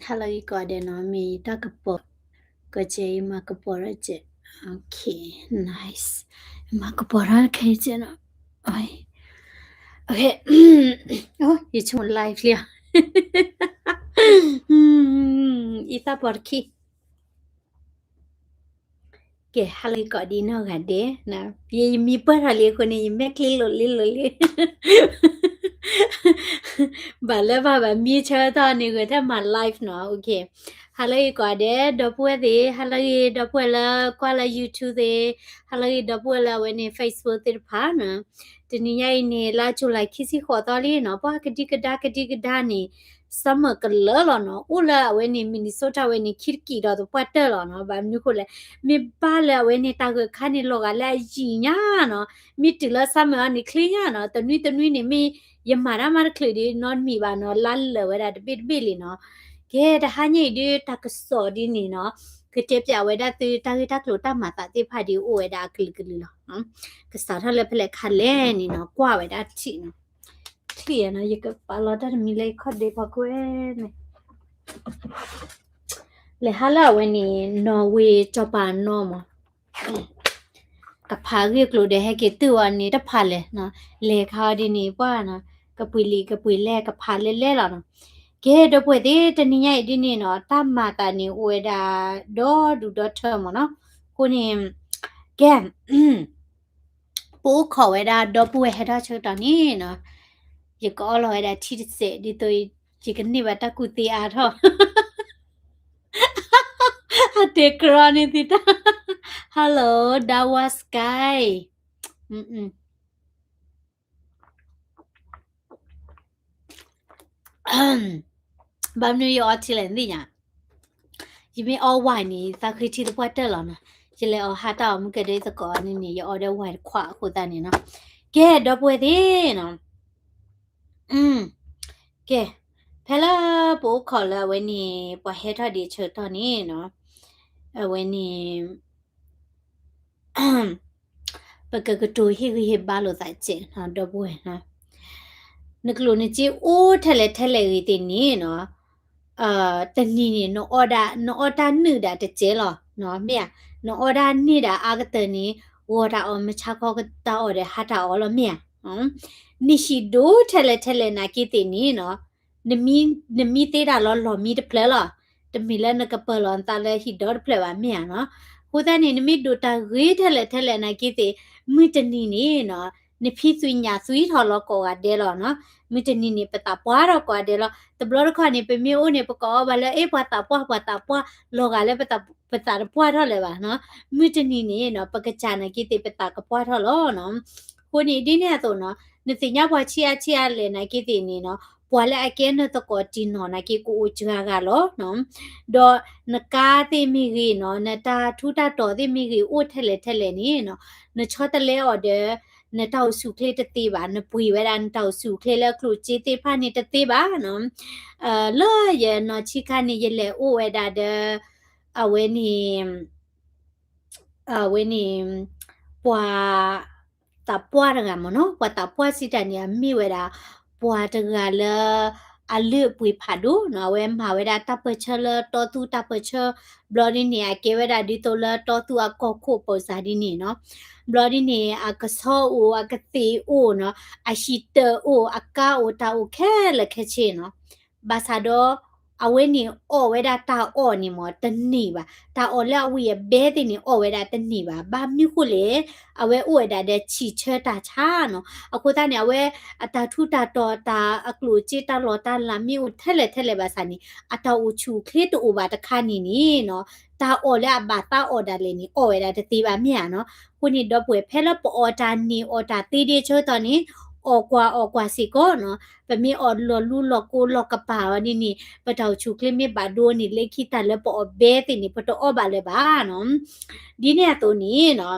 ဟါလၢဂ့ၤကိးဂၤဒဲးနီၤ, မ့ၢ်တၢ်ကပီၤ, ကစဲး ယမၤကပီၤထီၣ်စဲး, okay, nice, မၤကပီၤထီၣ်ခဲစဲးနီၤ, okay, ယဆိကမိၣ် live လံဧါ, အံသၣ်ပီၤတခံ ကဲ ဟါလၢဂ့ၤကိးဒံနီၢ်ဂၤဒဲး, ယမံပၢၢ်ထီၣ်လံအဃိန့ၣ် ယမဲာ်ချံလိၤလံလိၤလံ, ဘၣ်လၢဘၣ်ဘၣ်မံဆၢကတီၢ်န့ၣ် ဂဲၤထဲမၤ live နီၤ, okay, ဟါလၢဂ့ၤကိးဂၤဒဲး ဒီပုၢ်ဝဲၢ်သ့ၣ်, ဟါလၢဂ့ၤ ဒီပုၢ်ဝဲၢ်လၢကွၢ်လၢ YouTube သ့ၣ်, ဟါလၢဂ့ၤ ဒီပုၢ်ဝဲၢ်လၢအဝဲန့ၣ် Facebook သ့ၣ်တဖၣ်နီၤ, တနံၤညါအံၤန့ၣ် လါကၠူၤလံ ခံဆံဃိးသီလံနီၤ, ပှၤကဒံကဒါ ကဒံကဒါန့ၣ် summer ကလၢာ်လီၤနီၤ, အိၣ်လၢအဝဲန့ၣ် Minnesota ဝဲန့ၣ် ခံတကံၢ်ဒီးသပှၢ်တၢၢ်လီၤနီၤ, ဘၣ်မနုၤဃိလဲၣ်, မ့ၢ်ဘၣ်လၢအဝဲန့ၣ် တၢ်ဂၢၢ်ခါန့ၣ် လီၤဂာ်လၢအယံာ်ညါနီၤ, မ့ၢ်တုၤလၢ summer အီၤန့ၣ် ချ့ညါနီၤ, တနွံတနွံန့ၣ်မ့ၢ် ယမၤတၢ်မၤတချုးဒံးနီတမံၤဘၣ်နီၤ, လါလၢာ်ဝဲဒၣ်တဘ့ၣ်တဘ့ၣ်လံနီၤ, ကဲ တဟါညါအံၤဒုး တၢ်ကစီၣ်ဒ်န့ၣ်နီၤ, ကတဲပၠးဝဲဒၣ်သုတၢ်ဂ့ၢ်တၢ်ကျိၤတၢ်မၤသးသ့ၣ်တဖၣ်ဒ်အိၣ်ဝဲဒၣ်အကလုာ်ကလုာ်လီၤ, ကစးထီၣ်လၢဖဲလဲၣ်ခါလဲၣ်န့ၣ်နီၤ, ကွၢ်ဝဲဒၣ်ထံၣ်နီၤ ချံၣ်နီၤ, ယကပာ်လီၤတၢ်တမံၤလၢယခီၣ်ဒ့ဖီခိၣ်န့ၣ်, လဲၤဟါလၢအဝဲန့ၣ် နီၣ်ဝ့ၤစီၤပၤနီၢ်မး, ကဖးဂ့ၢ်ကျိၤဒီးဟဲက့ၤတုၤဝဲန့ၣ်တဖးလဲၣ်, လဲၤခါအီၤဒ်န့ၣ်ပှၢ်နီၤ, ကပှ့ၤလံာ်ကပှ့ၤလဲၢ် ကဖးလဲၢ်လဲၢ်လီၤနီၤ, ကဲ ဒီပုၢ်ဝဲၢ်သ့ၣ် တနံၤညါအံၤဒ်န့ၣ်နီၤ, တၢ်မၤသးန့ၣ်အိၣ်ဝဲဒၣ် ဒီဒူၣ်ဒီထၢမးနီၤ, အဃိန့ၣ် ကဲ ပအိၣ်ခိးဝဲဒၣ်ဒီပုၢ်ဝဲၢ်ဟဲထီၣ်ဆၢကတီၢ်န့ၣ်နီၤ, ယကအီလီၤဝဲဒၣ်ထံတစဲး ဒ်သိးယကန့ၢ်ဘၣ်တၢ်ကူၣ်သ့အါထီၣ်, အတဲကြီန့ၣ်သံတၢ်, Hello, Dawa Sky, ဘၣ်မနုၤယအီထံလဲၣ်နသ့ၣ်ညါ, ယမ့ၢ်အီဝဲန့ၣ် သးဃ့ထံသပှၢ်တၢၢ်လီၤနီၤ, ယလဲၤအီဟါတၢ်အီၣ်မုၢ်ကဒဲသကိးန့ၣ်န့ၣ် ယအီဒီးဝဲတခွးအဃိသတးန့ၣ်နီၤ, ကဲ ဒီပုၢ်ဝဲၢ်သ့ၣ်နီၤ, ကဲ ဖဲလၢပအိၣ်ခိးလၢအဝဲန့ၣ် ပှၤဟဲထီၣ်ဒံးအဆၢကတီၢ်န့ၣ်နီၤ, အဝဲန့ၣ် ပကကတိၤဟ့ၣ်ဂံၢ်ဟ့ၣ်ဘါလိာ်သးစဲးနီၤ ဒီပုၢ်ဝဲၢ်နီၤ, နကျိၣ်နစ့အိၣ်ထဲလဲၣ်ထဲလဲၣ်ဂ့ၤသ့ၣ်န့ၣ်နီၤ, တနံၤန့ၣ် နအီၣ်တၢ်နုာ်ဒၣ်တစဲးလီၤ, မ့ၢ်ဧါ, နအီၣ်တၢ်န့ၢ်ဒၣ်အါကတၢၢ်န့ၣ် ဂီၤတၢ်အီၣ် မုၢ်ဆါခီတၢ်အီၣ်ဒီးဟါတၢ်အီၣ်လီၤ မ့ၢ်ဧါ, နဟံၣ်ဒိၣ်ထဲလဲၣ်ထဲလဲၣ်နာ်က့သ့ၣ်န့ၣ်နီၤ, နမံသ့ဒၣ်လီၤလီၢ်မံတဖျၢၣ်လီၤ, တမ့ၢ်လၢနကပၢၢ်လီၤနသးလၢဟံၣ်ဒီတဖျၢၣ်ဘၣ် မ့ၢ်ဧါနီၤ, အဃိသတးန့ၣ် နမ့ၢ်ဒိၣ်တၢ်ဂ့ၤထဲလဲၣ်ထဲလဲၣ်နာ်က့သ့ၣ်, မုၢ်တနံၤန့ၣ်နီၤ, နဖံသွံၣ်ညၣ်သွံၣ်ထီၣ်လီၤကိးဂၤဒဲးလီၤနီၤ, မုၢ်တနံၤန့ၣ် ပသးပှၢ်ထီၣ်ကိးဂၤဒဲးလီၤ, တဘျီတခီၣ်န့ၣ် ပမ့ၢ်အိၣ်န့ၣ် ပကအီဘၣ်လၢ အဲၣ် ပှၤသးပှၢ် ပှၤသးပှၢ် လီၤဂာ်လၢပသးတပှၢ်ထီၣ်လၢၤဘၣ်နီၤ, မုၢ်တနံၤန့ၣ်နီၤ ပကစၢ်နာ်က့သ့ၣ် ပသးကပှၢ်ထီၣ်လီၤနီၤ, အဃိန့ၣ် ဒ်န့ၣ်အသိးနီၤ နသ့ၣ်ညါပှၤဆံးအါဆံးအါလဲၣ်နာ်က့သ့ၣ်န့ၣ်နီၤ ပှၤလၢအကဲနသကိးတံၢ်နီၢ်နာ်က့ ကအိၣ်စှၤဂၤလီၤနီၤ, ဒီးနကါသ့ၣ်မ့ၢ်ဂ့ၤနီၤ နတၢ်ထူးတၢ်တီၤသ့ၣ်မ့ၢ်ဂ့ၤအိၣ်ထဲလဲၣ်ထဲလဲၣ်န့ၣ်နီၤ, နဆီတလဲအီၤဒီး နတၢ်အိၣ်ဆူၣ်အိၣ်ချ့တသ့ဘၣ်, နပှ့ၤဝဲဒၣ်နတၢ်အိၣ်ဆူၣ်အိၣ်ချ့လၢအကျိၣ်စ့သ့ၣ်တဖၣ်န့ၣ်တသ့ဘၣ်နီၤ, လၢယနီၢ်ဆံးခါန့ၣ် ယလဲၤအိၣ်ဝဲဒၣ်ဒီး အဝဲန့ၣ် အဝဲန့ၣ် ပှၤသးပှၢ်တဂၤမ့ၢ်နီၤ, ပှၤသးပှၢ်စံးတၢ်န့ၣ် အမ့ၢ်ဝဲဒၣ် ပှၤတဂၤလၢ အလုၢ်အပှ့ၤဖးဒိၣ်နီၤ, အဝဲမၤဝဲဒၣ်တၢ်ပၢၢ်ဆၢလၢတီသူၣ်တၢ်ပၢၢ်ဆၢ, ဘျီဒ်န့ၣ် အကဲဝဲဒၣ်ဒ်သိးလၢတီသူၣ်အကီၢ်ခိၣ်ပၢၤစးဒ်န့ၣ်နီၤ, ဘျီဒ်န့ၣ် အကဆီအိၣ် အကသ့ၣ်အိၣ်နီၤ, အဟံၣ်တၢၢ်အိၣ် အကါအိၣ် တၢ်အိၣ်ခဲလၢာ်ခဲဆ့နီၤ ဘၣ်ဆၣ်ဒီး အဝဲန့ၣ်အီၣ်ဝဲဒၣ်တၢ်အီၣ်န့ၣ်မ့ၢ်တန့ၢ်ဘၣ်, တၢ်အီၣ်လၢအဝံၣ်အဘဲသ့ၣ်န့ၣ် အီၣ်ဝဲဒၣ်တန့ၢ်ဘၣ်, ဘၣ်မနုၤဃိလဲၣ်, အဝဲအိၣ်ဝဲဒၣ်ဒီးဆံးဆၢတၢ်ဆါနီၤ, အဃိသတးန့ၣ် အဝဲအတၢ်ထူးတၢ်တီၤ တၢ်အကျိၣ်အစ့ တၢ်လီၢ်တၢ်လၤမ့ၢ်အိၣ်ထဲလဲၣ်ထဲလဲၣ်ဘၣ်ဆၣ်န့ၣ် အတၢ်အိၣ်ဆူၣ်အိၣ်ချ့တအိၣ်ဘၣ်တခါန့ၣ်န့ၣ်နီၤ, တၢ်အီၣ်လၢအဘၣ်သးအီၣ်ဒၣ်လဲာ်န့ၣ် အီၣ်ဝဲဒၣ်တသ့ဘၣ်မ့ၢ်ဧါနီၤ, အဃိန့ၣ်ဒီပုၢ်ဝဲၢ် ဖဲလၢပအီၣ်တၢ်န့ၢ်အီၣ်တၢ်သ့ဒ်အဆၢကတီၢ်န့ၣ် အီၣ်ကွၢ်အီၣ်ကွၢ်စ့ၢ်ကီးနီၤ, ပမ့ၢ်အီၣ်လီၤလူလီၤကိးလီၤကပာ်အီၤဒ်န့ၣ် ပတၢ်အိၣ်ဆူၣ်အိၣ်ချ့မ့ၢ်ဘၣ်ဒိန့ၣ် လၢခံတၢ်လၢပအီၣ်ဘဲသ့ၣ်န့ၣ် ပတအီၣ်ဘၣ်လၢၤဘၣ်နီၤ, ဒ်န့ၣ်အသိးန့ၣ်နီၤ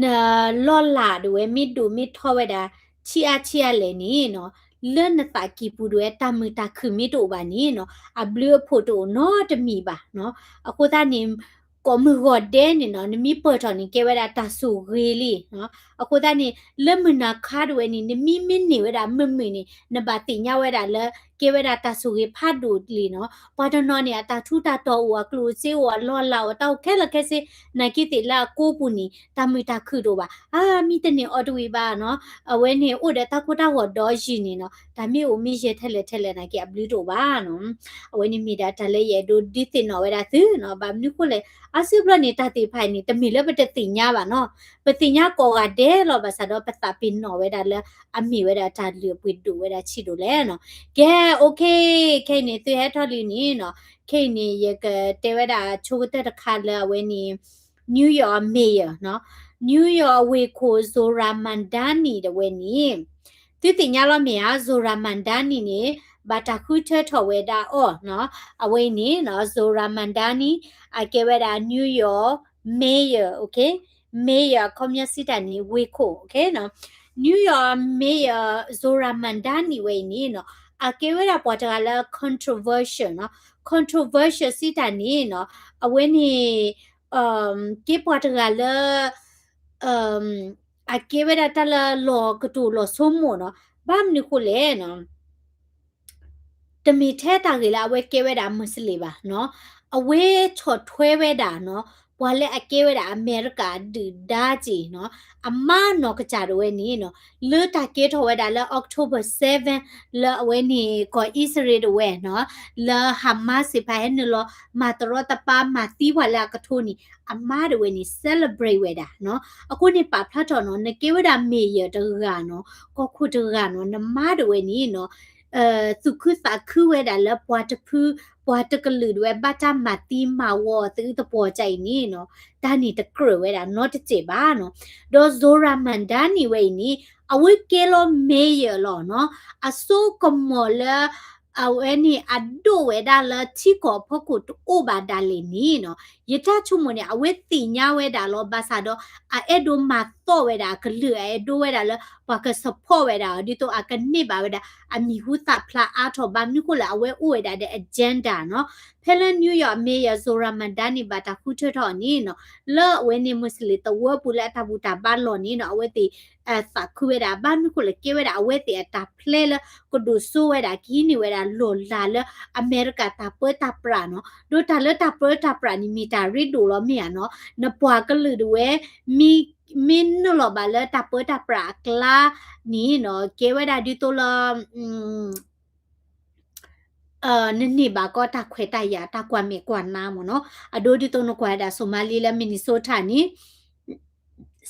နလီၢ်လၤဒၣ်ဝဲမ့ၢ်ဒိၣ်မ့ၢ်ထီဝဲဒၣ် ဆံးအါဆံးအါလဲၣ်န့ၣ်နီၤ, လၢနသးကံၢ်ပူၤဒၣ်ဝဲတၢ်မုာ်တၢ်ခုၣ်မ့ၢ်တအိၣ်ဘၣ်န့ၣ်နီၤ, အဘျုးအဖှိၣ်တအိၣ်နီတမံၤဘၣ်နီၤ, အဃိသတးန့ၣ် ကိးမုၢ်ဂီၤဒဲးန့ၣ်နီၤ နမ့ၢ်ပၢၢ်ထီၣ်န့ၣ် ကဲဝဲဒၣ်တၢ်ဆိၣ်ဂ့ၤလံနီၤ, အဃိသတးန့ၣ် လၢမုၢ်နၤခါဒၣ်ဝဲန့ၣ် နမ့ၢ်မ့ၢ်န့ၢ်ဝဲဒၣ်မုာ်မုာ်န့ၣ် နဘၣ်သ့ၣ်ညါဝဲဒၣ်လၢ ကဲဝဲဒၣ်တၢ်ဆိၣ်ဂ့ၤဖးဒိၣ်လံနီၤ. ပှၤတနီၤန့ၣ် အတၢ်ထူးတၢ်တီၤအိၣ် အကျိၣ်အစ့အိၣ် အလီၢ်အလၤအိၣ် တၢ်အိၣ်ခဲလၢာ်ခဲဆ့ နာ်က့သ့ၣ်လၢအကိးပူၤန့ၣ် တၢ်မုာ်တၢ်ခုၣ်တအိၣ်ဘၣ်. အါ မံတန့ၢ်အီၣ်တဝံၤဘၣ်နီၤ. အဝဲန့ၣ်အိၣ်ဒီးတၢ်ကိၢ်တၢ်ဂီၤဒီးယံာ်န့ၣ်နီၤ. တၢ်မ့ၢ်အိၣ်မ့ၢ်ယဲၢ်ထဲလဲၣ်ထဲလဲၣ်နာ်က့ အဘျုးတအိၣ်ဘၣ်နီၤ. အဝဲန့ၣ်မ့ၢ်ဒၣ်တၢ်လၢယအဲၣ်ဒိးဒုးသ့ၣ်နီၣ်ဝဲဒၣ်သုနီၤ. ဘၣ်မနုၤဃိလဲၣ်, အါစုဘျီန့ၣ် တၢ်သ့ၣ်တဖၣ်အံၤန့ၣ် တမ့ၢ်လၢပတသ့ၣ်ညါဘၣ်နီၤ. ပသ့ၣ်ညါကိးဂၤဒဲးလီၤ. ဘၣ်ဆၣ်ဒီးပသးပ့ၤနီၣ်ဝဲဒၣ်လၢ အမ့ၢ်ဝဲဒၣ်တၢ်လုၢ်အပှ့ၤဒိၣ်ဝဲဒၣ်ဆံးဒိၣ်လဲၣ်နီၤ. ကဲ okay, ခဲအံၤန့ၣ် သုဟဲထီၣ်လံန့ၣ်နီၤ. ခဲအံၤန့ၣ် ယကတဲဝဲဒၣ်ဆိကတၢၢ်တခါလၢအဝဲန့ၣ် New York Mayor နီၤ. New York ဝ့ၢ်ခိၣ် Zohran Mamdani တဝဲန့ၣ် သုသ့ၣ်ညါလီၤမ့ၢ်ဧါ. Zohran Mamdani န့ၣ် ဘၣ်တၢ်ဃုထၢထီၣ်ဝဲဒၣ်အီၤနီၤ. အဝဲအံၤန့ၣ်နီၤ Zohran Mamdani အကဲဝဲဒၣ် New York Mayor, okay? Mayor အခီပညီစံးတၢ်န့ၣ် ဝ့ၢ်ခိၣ်, okay နီၤ. New York Mayor Zohran Mamdani ဝဲအံၤန့ၣ်နီၤ အကဲဝဲဒၣ်ပှၤတဂၤလၢ controversial နီၤ. Controversial စံးတၢ်န့ၣ်နီၤ အဝဲန့ၣ် ကဲပှၤတဂၤလၢ အကဲဝဲဒၣ်တၢ်လၢလီၤကတိၤလီၤဆိကမိၣ်နီၤ. ဘၣ်မနုၤဃိလဲၣ်နီၤ တမ့ၢ်ထဲတၢ်ဂ့ၢ်လၢအဝဲကဲဝဲဒၣ် Muslim ဘၣ်နီၤ. အဝဲဆီၣ်ထွဲဝဲဒၣ်နီၤ ပှၤလၢအကဲဝဲဒၣ်အမဲရကၤဒုၣ်ဒါက့ၢ်နီၤ အမါနီၢ်ကစၢ်ဒၣ်ဝဲန့ၣ်နီၤ လၢတၢ်ကဲထီၣ်ဝဲဒၣ်လၢ October seven လၢအဝဲန့ၣ်ကီၢ်အံၣ်စရ့လးဒၣ်ဝဲနီၤ လၢ Hamas သ့ၣ်တဖၣ်ဟဲနုာ်လီၤ မၤတရီတပါ မၤသံပှၤလၢအကထိန့ၣ် အမါဒၣ်ဝဲန့ၣ် celebrate ဝဲဒၣ်နီၤ. အဃိန့ၣ်ပာ်ဖျါထီၣ်နီၤ နကဲဝဲဒၣ် mayor တဂၤနီၤ ကီၢ်ခိၣ်တဂၤနီၤ နမါဒၣ်ဝဲန့ၣ်နီၤ သူၣ်ခုသးခုဝဲဒၣ်လၢပှၤတဖု ပှၤတကလုာ်ဒၣ်ဝဲ ဘၣ်တၢ်မၤသံမၤဝီအီၤသ့အုးသပှီၤကါအံၤန့ၣ်နီၤ တၢ်န့ၣ်တကြၢးဝဲဒၣ်နီတစဲးဘၣ်နီၤ. ဒီး Zohran Mamdani ဝဲအံၤန့ၣ် အဝဲကဲလီၤ mayor လီၤနီၤ အစိကမီၤလၢ အဝဲန့ၣ်အဒိၣ်ဝဲဒၣ်လၢထံကီၢ်အဖီခိၣ်တအိၣ်ဘၣ်ဒၣ်လဲာ်န့ၣ်နီၤ ယတၢ်ဆိကမိၣ်န့ၣ် အဝဲသ့ၣ်ညါဝဲဒၣ်လီၤ. ဘၣ်ဆၣ်ဒီး အအဲၣ်ဒိးမၤသီၣ်ဝဲဒၣ် အကလုာ် အအဲၣ်ဒိးဝဲဒၣ်လၢ ပှၤက support ဝဲဒၣ်အီၤ ဒ်သိးအကန့ၢ်ဘၣ်ဝဲဒၣ် အမံၤဟူသၣ်ဖျါအါထီၣ် ဘၣ်မနုၤဃိလဲၣ် အဝဲအိၣ်ဝဲဒၣ်ဒီး agenda နီၤ. ဖဲလၢ New York Mayor Zohran Mamdani ဘၣ်တၢ်ဃုထၢထီၣ်န့ၣ်နီၤ လၢအဝဲန့ၣ် Muslim သဝီပူၤလၢအတၢ်ဘူၣ်တၢ်ဘါလီၢ်န့ၣ်နီၤ အဝဲသ့ၣ် သးခုဝဲဒၣ် ဘၣ်မနုၤဃိလဲၣ် ကဲဝဲဒၣ်အဝဲသ့ၣ်အတၢ်ဖျဲလၢ ကဒိၣ်စိဝဲဒၣ် ကဟံးန့ၢ်ဝဲဒၣ်လီၢ်လၤလၢအမဲရကၤတၢ်ပၢတၢ်ပြးနီၤ. ဒီးတၢ်လၢတၢ်ပၢတၢ်ပြးန့ၣ် မ့ၢ်တၢ်ရ့ဒိၣ်လီၤမ့ၢ်ဧါနီၤ. နပှၤကလုာ်ဒၣ်ဝဲ မ့ မ့ၢ်နုာ်လီၤဘၣ်လၢတၢ်ပၢတၢ်ပြးအကျါန့ၣ်နီၤ ကဲဝဲဒၣ်ဒ်သိးလၢ နန့ၢ်ဘၣ်ကီတၢ်ခွဲးတၢ်ယာ် တၢ်ကွၢ်မဲာ်ကွၢ်နါမ့ၢ်နီၤ. အဒိဒ်သိးနကွၢ်ဝဲဒၣ် Somali လၢ Minnesota န့ၣ်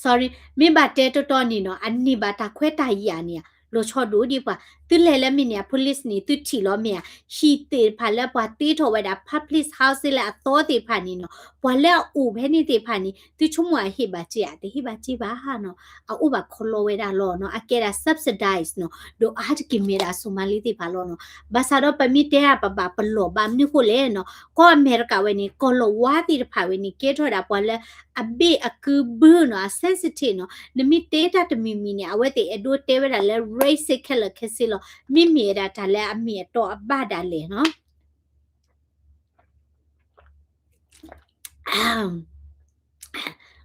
sorry မ့ၢ်ဘၣ်တဲတီတီန့ၣ်နီၤ အန့ၢ်ဘၣ်တၢ်ခွဲးတၢ်ယာ်န့ၣ် လီၤဆီဒိၣ်ဒံးပှၤ သုလဲၤလၢ Minneapolis န့ၣ် သုထံၣ်လီၤမ့ၢ်ဧါ ဟံၣ်သ့ၣ်တဖၣ်လၢပှၤတ့ထီၣ်ဝဲဒၣ် public housing လၢအသီသ့ၣ်တဖၣ်န့ၣ်နီၤ ပှၤလၢအအိၣ်ဖဲန့ၣ်သ့ၣ်တဖၣ်န့ၣ် သုဆိကမိၣ်အဟ့ၣ်ဘၣ်စ့ဧါ တဟ့ၣ်ဘၣ်စ့ဘၣ်နီၤ. အအိၣ်ဘၣ်ခီလီဝဲဒၣ်လီၤနီၤ အကဲဒၣ် subsidize နီၤ ဒီးအါတက့ၢ်မ့ၢ်ဒၣ် Somali သ့ၣ်တဖၣ်လီၤနီၤ. ဘၣ်ဆၣ်ဒီးပမ့ၢ်တဲအါပဘၣ်ပလီၢ်ဘၣ်မနုၤဃိလဲၣ်နီၤ ကီၢ်အမဲရကၤဝဲန့ၣ် ကီၢ်လီၤဝါသ့ၣ်တဖၣ်ဝဲန့ၣ် ကဲထီၣ်ဝဲဒၣ်ပှၤလၢအဘ့ၣ်အကုဘုနီၤ အ sensitive နီၤ နမ့ၢ်တဲတၢ်တမံၤမံၤန့ၣ် အဝဲသ့ၣ်အဲၣ်ဒိးတဲဝဲဒၣ်လၢ racist ခဲလၢာ်ခဲဆ့လီၤ မ့မ့ၢ်ဝဲဒၣ်တၢ်လၢအမ့ၢ်အတီအဘၣ်ဒၣ်လဲာ်နီၤ.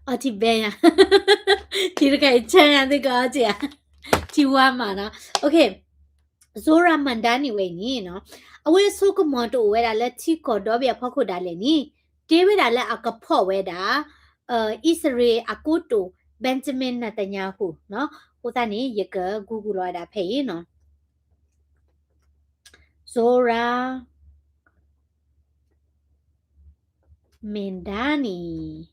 အီထံဘဲညါ ထံတခါအံၤဆၢညါသုကအီထံဧါ ထံဝါမးနီၤ okay. Zohran Mamdani ဝဲအံၤန့ၣ်နီၤ အဝဲအစိကမီၤတအိၣ်ဝဲဒၣ်လၢထံကီၢ်ဒီဘ့ၣ်အဖီခိၣ်ဒၣ်လဲာ်န့ၣ် တဲဝဲဒၣ်လၢအကဖီၣ်ဝဲဒၣ် အံၣ်စရ့လးအကိတိာ် Benjamin Netanyahu နီၤ အဃိသတးန့ၣ် ယက Google လီၤဝဲဒၣ်ဖဲအံၤနီၤ Zohran Mamdani,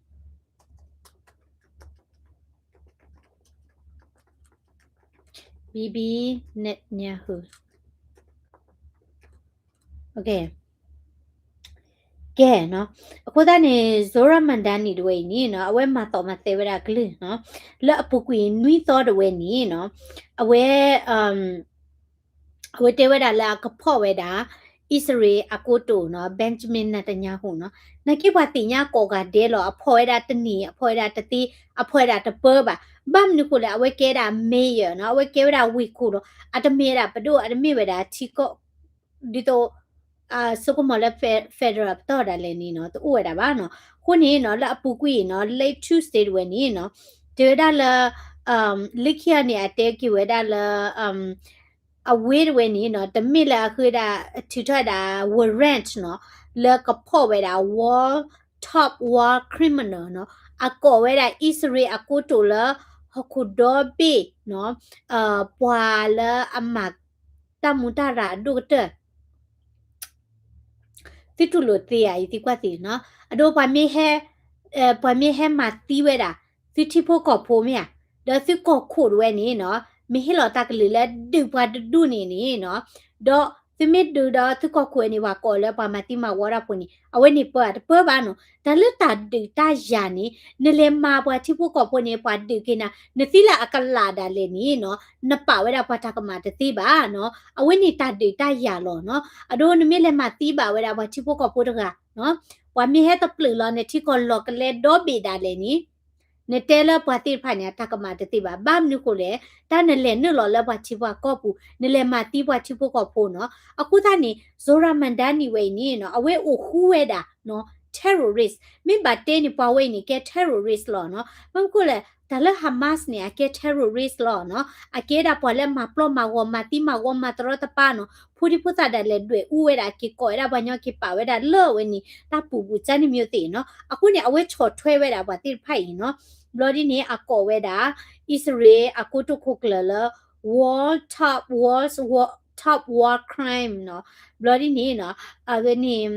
Bibi Netanyahu. Okay. ကဲနီၤ အဃိသတးန့ၣ် Zohran Mamdani တဝဲအံၤန့ၣ်နီၤ အဝဲမၤသီၣ်မၤသဲဝဲဒၣ်ကလုၢ်နီၤ လၢအပူၤကွံာ်နွံသီတဝဲန့ၣ်နီၤ အဝဲ အဝဲတဲဝဲဒၣ်လၢအကဖီၣ်ဝဲဒၣ် အံၣ်စရ့လးအကိတိာ်နီၤ Benjamin Netanyahu နီၤ နာ်က့ပှၤသ့ၣ်ညါကိးဂၤဒဲးလီၤ အဖီၣ်ဝဲဒၣ်တန့ၢ် အဖီၣ်ဝဲဒၣ်တသ့ အဖီၣ်ဝဲဒၣ်တပၢဘၣ် ဘၣ်မနုၤဃိလဲၣ် အဝဲကဲဒၣ် mayor နီၤ အဝဲကဲဝဲဒၣ်ဝ့ၢ်ခိၣ်လီၤ အတမ့ၢ်ဝဲဒၣ်ပဒိၣ် အတမ့ၢ်ဝဲဒၣ်ထံကီၢ် ဒ်သိး စိကမီၤလၢ federal ပတီၢ်ဒၣ်လဲာ်န့ၣ်နီၤ တအိၣ်ဝဲဒၣ်ဘၣ်နီၤ အဃိန့ၣ်နီၤ လၢအပူၤကွံာ်နီၤ late Tuesday တဝဲန့ၣ်နီၤ တဲဝဲဒၣ်လၢ လၢခံဂၤန့ၣ် အတဲက့ၤဝဲဒၣ်လၢ အဝဲတဝဲန့ၣ်နီၤ တမ့ၢ်လၢအဃုဒၣ် ထုးထီၣ်ဒၣ် warrant နီၤ လၢကဖီၣ်ဝဲဒၣ် world top war criminal နီၤ အကိးဝဲဒၣ်အံၣ်စရ့လးအကိတိာ်လၢ ဟီၣ်ခိၣ်ဒီဘ့ၣ်နီၤ ပှၤလၢအမၤတၢ်မူတၢ်ရၤအဒိၣ်ကတၢၢ် သုတူၢ်လိာ်သ့ဧါ ယသံကွၢ်သ့နီၤ အဒိ ပှၤမ့ၢ်ဟဲမၤသံဝဲဒၣ် သုထံဖိကီၢ်ဖိမ့ၢ်ဧါ ဒီးသုကီၢ်ခိၣ်တဝဲန့ၣ်နီၤ မ့ၢ်ဟ့ၣ်လီၤတၢ်ကလုၢ်လၢဒုးပှၤတဒူၣ်န့ၣ်န့ၣ်နီၤ ဒီးသုမ့ၢ်ဒုးဒီးသုကီၢ်ခိၣ်ဝဲန့ၣ် ပှၤကိးလၢပှၤမၤသံမၤဝီတၢ်ဖိန့ၣ် အဝဲန့ၣ်ပၢအတပၢဘၣ်နီၤ တၢ်လၢတၢ်ဒုးတၢ်ယၤန့ၣ် နလဲၤမၤပှၤထံဖိကီၢ်ဖိန့ၣ် ပှၤဒုးက့ၤနၤ နသံလၢအကလးဒၣ်လဲာ်န့ၣ်နီၤ နပာ်ဝဲဒၣ်ပှၤတၢ်ကမၣ်တသ့ဘၣ်နီၤ အဝဲန့ၣ်တၢ်ဒုးတၢ်ယၤလီၤနီၤ အဒိနမ့ၢ်လဲၤမၤသံဘၣ်ဝဲဒၣ်ပှၤထံဖိကီၢ်ဖိတဂၤ ပှၤမ့ၢ်ဟဲတပျုာ်လီၤနထံကီၢ်လီၤကလဲဒီဘ့ၣ်ဒၣ်လဲာ်န့ၣ် နတဲလၢပှၤသ့ၣ်တဖၣ်န့ၣ် အတၢ်ကမၣ်တသ့ဘၣ် ဘၣ်မနုၤဃိလဲၣ် တၢ်နလဲၤနုာ်လီၤလၢပှၤထံပှၤကီၢ်ပူၤ နလဲၤမၤသံပှၤထံဖိကီၢ်ဖိနီၤ အဃိသတးန့ၣ် Zohran Mamdani ဝဲအံၤန့ၣ်နီၤ အဝဲအိၣ်ဃူဝဲဒၣ်နီၤ terrorist မ့ၢ်ဘၣ်တဲန့ၣ် ပှၤဝဲအံၤန့ၣ် ကဲ terrorist လီၤနီၤ ဘၣ်မနုၤဃိလဲၣ် တၢ်လၢ Hamas န့ၣ် အကဲ terrorist လီၤနီၤ အကဲဒၣ်ပှၤလၢမၤပျီမၤဂီၤ မၤသံမၤဝီ မၤတရီတပါနီၤ ဖိဒံဖိသၣ်ဒၣ်လဲာ်ဒွဲၣ်အူဝဲဒၣ် က့ၤကိးဝဲဒၣ်ပှၤညီက့ၤပာ်ဝဲဒၣ်လၢအဝဲန့ၣ် တၢ်ပူၤပူၤကၠၢန့ၣ်မ့ၢ်သ့ၣ်နီၤ အဃိန့ၣ် အဝဲဆီၣ်ထွဲဝဲဒၣ်ပှၤသ့ၣ်တဖၣ်အံၤနီၤ ဘျီဒ်န့ၣ် အကိးဝဲဒၣ် အံၣ်စရ့လးအကိတိာ်ခိၣ်ကျၢၢ်လၢ world top wars top war crime နီၤ ဘျီဒ်န့ၣ်နီၤ အဝဲန့ၣ်